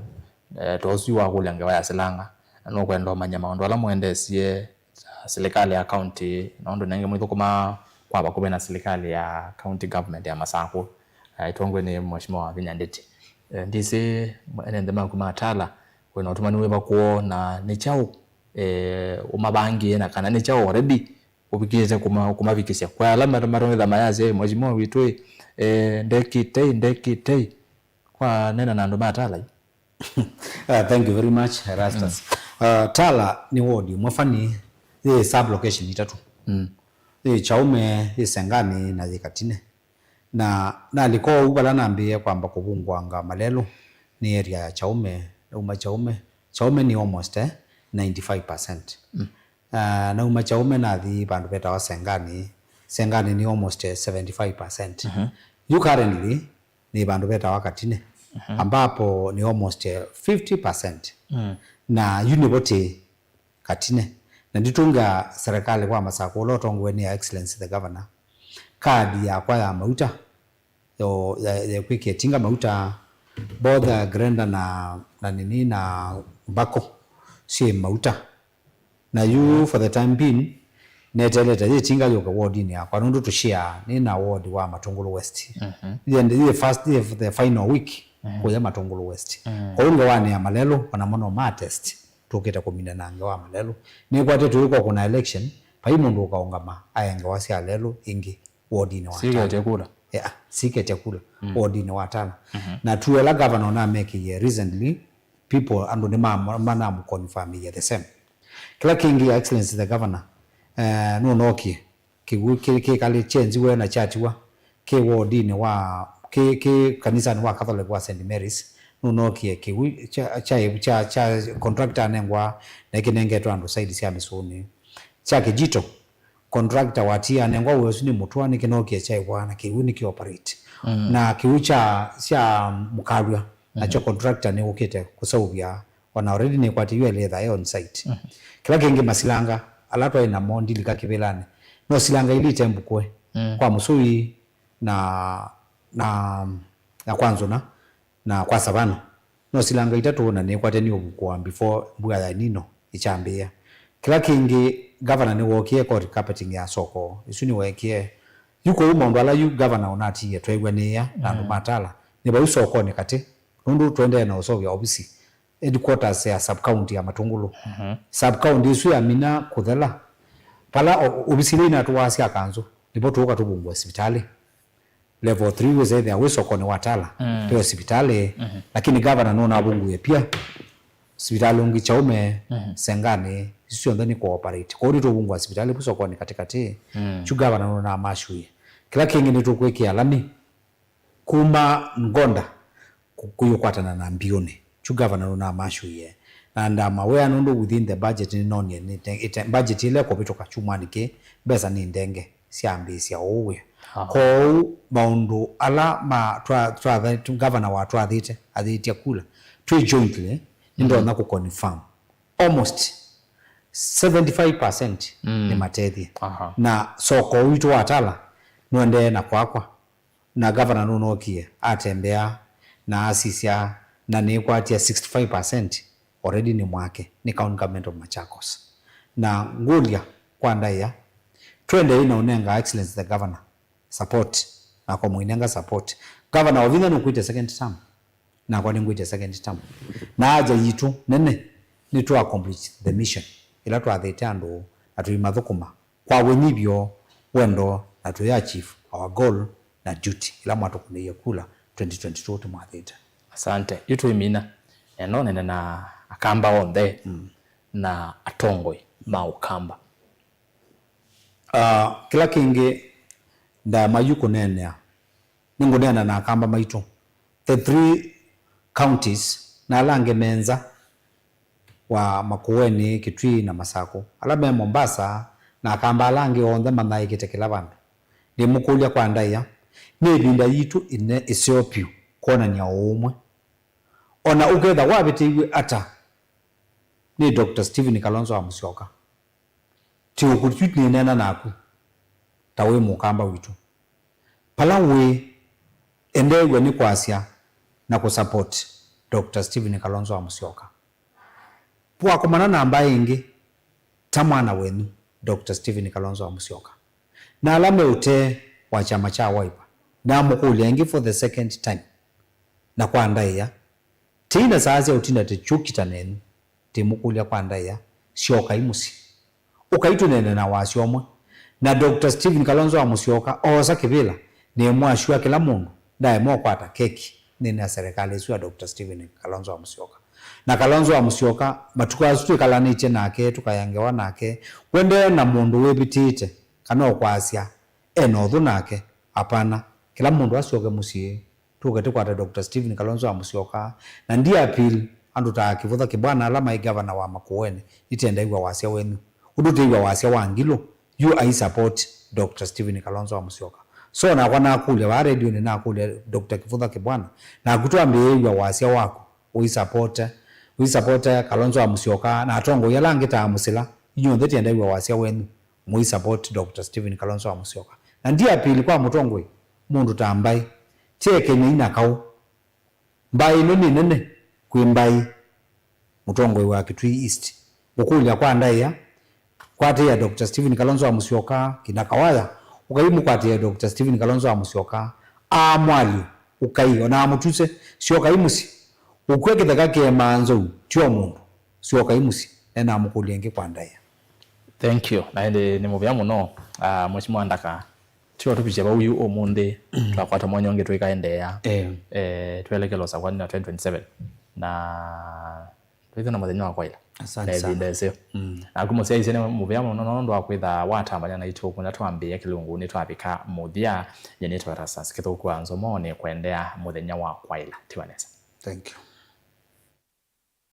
eh, ta ũsu wakũlya ngewa ya silanga, na nũkwenda ũmanya maũndũ ala mũendeesye, ah, silikalĩ ya kaunti, na ũndũ nenge mwĩthũkũma kwa vakuvĩ na silikalĩ ya county government ya Masakũ, eh, ĩtongoew'e nĩ Mheshimiwa Wavinya Ndeti. Eh, ndĩsĩ ene nthĩ maku ma Tala wĩna ũtũmani wĩva kwoo, na nĩ kyaũ, eh, ũmavangĩe, na kana nĩ kyaũ already ũvikĩte kũma-, kũmavikĩsya kwa ala mat-, matongethya mayasya, "Ĩ, Mheshimiwa witũ, ĩ, eh, ndekĩte, ndekĩte." Kwa nena na andũ ma Tala yu. Uh, thank you very much, Erastus. Mm. Uh, Tala nĩ ward ĩmwe fani, yĩ sub location itatũ. Mm. Yĩ Chaume, yĩ Sengani, na yĩ Katine. Na nalika ũu vala nambĩĩe kwamba kũvungũanga Malelũ, nĩ area ya Chaume, nauma Chaume. Chaume nĩ almost, eh, ninety-five percent. Mm. Ah, nauma Chaume nathi vandũ vetawa Sengani. Sengani nĩ almost, eh, seventy-five percent. Mhm. Yu currently nĩ vandũ vetawa Katine, mhm, ambapo nĩ almost, eh, fifty percent. Mm. Na yu nĩvo tĩ Katine. Na nditũngĩa serikali kwa Masakũ ũla ũtongoew'e nĩ Her Excellency the Governor, kadi yakwa ya mauta, yo, ya, ya kwĩkĩa tinga mauta, both, uh, grinder na, na nini na mbako syĩ mauta. Na yu, for the time being, neteelete yĩ tinga yũke wardinĩ yakwa, nũndũ tũshare nĩ na ward wa Matũngũlũ West. Mhm. Yĩ, yĩ first, yĩ the final week, mhm, kũya Matũngũlũ West. Mhm. Kwoou ngewanĩ ya Malelũ, ona mono ma test, tũkĩte kũmina na ngewa Malelũ. Nĩkwatĩtwe yu kwa kũna election, vai mũndũ ũkaũngama ae ngewa sya Malelũ ĩngĩ wardinĩ wa Tala. Siketye kula. Yeah, siketye kula, mm, wardinĩ wa Tala. Mhm. Na tuela governor namekĩie recently, people, andũ nĩ ma-, manamũconfirmĩie the same. Kĩla kĩngĩ, Your Excellency the Governor, eh, nũnokie kĩw'ũ kĩ-, kĩkalĩ kyenziwe na kyatiwa kĩ wardinĩ wa, kĩ, kĩ kanisanĩ wa Catholic wa Saint Mary's. Nũnokie kĩw'ũ kya, kya, kya, kya contractor anengwa na ĩkĩnengetwe andũ side sya mĩsũnĩ. Kya Kĩjito, contractor watia anengwa wĩa ũsu nĩ mũtũa, nĩkĩnokie kyaĩwa na kĩw'ũ nĩkĩ operate. Mm. Na kĩw'ũ kya, kya Mũkalw'a, nakyo contractor nĩwũkĩte kũseũvya, ona already nĩkwatĩiwe ĩla ĩthaa on site. Kĩla kĩngĩ masilanga ala twaĩ namo ndilika kĩvĩlanĩ, no silanga ilĩ itembũkũe kwa Mũsũi na, na, na kwa Nzũna na kwa Savannah. No silanga itatũ na nĩkwate nĩ ũvukũa before mbua ya El Nino ĩkyambĩĩa. Kĩla kĩngĩ, gavana nĩwookie court carpeting ya soko. Ĩsu nĩweekie. Yu kũu maũndũ ala yu gavana ũnatiie tweew'anĩĩa na andũ ma Tala, nĩ vau sokonĩ katĩ, nũndũ tũendee na ũseũvya ovisi headquarters ya sub county ya Matungulu. Sub county ĩsu yamina kũthela, vala o-, ovisi ila inatũaa sya kanzũ, nĩvo tũũka tũvungũe sivitalĩ. Level three wĩsethĩa wĩ sokonĩ wa Tala, ve sivitalĩ, lakini gavana nũnavunguie pia sivitalĩ ũngĩ Chaume, Senganĩ, isu syonthe nĩ kũoperate. Kwoou nĩtũvungũa sivitalĩ vu sokonĩ katĩkatĩ, kyu gavana nũnamashuie. Kĩla kĩngĩ nĩtũkwĩkĩa lami kuma Ngonda kũ-, kũyũkwatana na Mbiũnĩ. Kyu gavana nũnamashuie. Na ndamawĩa nũndũ within the budget nĩnonie nĩ te-, ĩte-, budget ĩla ĩkũvĩtũka kyumwanĩ kĩĩ, mbesa nĩ ndenge syambĩĩsya ũũ wĩa. Kwoou maũndũ ala ma twa-, twatha-, tu-, gavana watwathĩte, athĩtya kula, twĩ jointly, nĩndonya kũconfirm almost seventy-five percent nĩ matethye. Na soko witũ wa Tala nũendee na kwakwa. Na gavana nũnookie, atembea, na asisya, na nĩkwatya sixty-five percent already nĩ mwake, nĩ County Government of Machakos. Na ngũlya kwa ndaĩa, twendei na ũnenga Excellency the Governor support, nakwa mũinenga support. Gavana Wavinya nũkwĩte second term, nakwa nĩngwĩte second term. Na aja yitũ nene nĩ to accomplish the mission ĩla twathĩte andũ na tũimathũkũma kwa wĩnyivyo, wendo, na tũya achieve our goal na duty ila mwatũkũnĩie kula twenty twenty-two tũmwathĩte. Asante. Yu twĩmina, enda ũnene na Akamba onthe na atongoi ma Ũkamba. Ah, kĩla kĩngĩ ndaema yu kũneenea, nĩngũneena na Akamba maitũ, the three counties, na ala angĩ me nza wa Makueni, Kitui na Masaku, ala me Mombasa, na Akamba ala angĩ onthe manyaĩĩkĩte kĩla vandũ. Ndĩmũkũlya kwa ndaĩa, nĩ ĩvinda yitũ ĩne ĩseo vyũ kwonany'a ũũmwe. O na ũkethwa wavĩtĩiw'e ata nĩ Doctor Stephen Kalonzo wa Musyoka, ti ũkũtyu nĩneena naku ta wĩ Mũkamba witũ. Vala ũĩ, endeew'a nĩ kwasya na kũsupport Doctor Stephen Kalonzo wa Musyoka. Wakomana na mbaĩ ĩngĩ, ta mwana wenyu, Doctor Stephen Kalonzo wa Musyoka, na ala me ũtee wa kyama kya Wiper, namũkũlya ĩngĩ for the second time, na kwa ndaĩa, tei na saa sya ũtinda tũkyũkita nenyu, ndĩmũkũlya kwa ndaĩa, syokai mũsyĩ. Ũkai tũneene na wasya ũmwe. Na Doctor Stephen Kalonzo wa Musyoka oosa kĩvĩla, nĩmwasua kĩla mũndũ ndaema ũkwata keki nthĩnĩ ya serikali ĩsu ya Doctor Stephen Kalonzo wa Musyoka. Na Kalonzo wa Musyoka, matukũ asu twĩkalanĩtye nake, tũkaya ngewa nake, wendee na mũndũ wĩvĩtĩte kana ũkwasya e na ũthũ nake, apana. Kĩla mũndũ asyoke mũsyĩ. Tũke tũkwate Doctor Stephen Kalonzo wa Musyoka, na ndi appeal andũ ta Kĩvũtha Kĩbwana ala maĩ gavana wa Makueni, nĩtendew'a wasya wenyu. Ũndũ twĩw'a wasya wa Ngilũ, yu ai support Doctor Stephen Kalonzo wa Musyoka. So nakwa nakũlya vaa redionĩ, nakũlya Doctor Kĩvũtha Kĩbwana, naku twambĩĩe wasya waku, ũi support, ũi support Kalonzo wa Musyoka, na atongoi ala angĩ ta Mũsila, inyw'onthe tiendew'a wasya wenyu. Mũi support Doctor Stephen Kalonzo wa Musyoka. Na ndi appeal kwa mũtongoi, mũndũ ta mbaĩ, ti ekenyei na kaũ. Mbaĩ ĩno nĩ nene kwĩ mbaĩ. Mũtongoi wa Kitui East, ngũkũlya kwa ndaĩa, kwatĩĩa Doctor Stephen Kalonzo wa Musyoka, kina Kawaya, ũkai mũkwatĩĩe Doctor Stephen Kalonzo wa Musyoka, aa mwalyo, ũkai, ona amũtuse, syokai mũsyĩ. Ũkw'a kĩtheka kĩemaa nzou, ti o mũndũ. Syokai mũsyĩ, nenamũkũlya ĩngĩ kwa ndaĩa. Thank you. Na ĩndĩ nĩ mũvea mũno, ah, Mheshimiwa Ndaka. Tio tũvikye vau yu ũmũnthĩ, twakwata mwanya ũngĩ tũikaendeea. Eh. Eh, twelekela ũsakwani na twenty twenty-seven. Na twĩthwe na mũthenya wa kwaĩla. Asante sana. Na ĩvinda ĩseo. Mm. Naku mũsyaĩĩsya nĩ mũvea mũno nũndũ wa kwĩtha watambania naitũ kuma twambĩĩa kĩlungu nĩtwavika mũthya. Nyie nĩtwa Erastus Kĩthũku wa Nzomo nĩ kũendea mũthenya wa kwaĩla. Tiwa nesa. Thank you.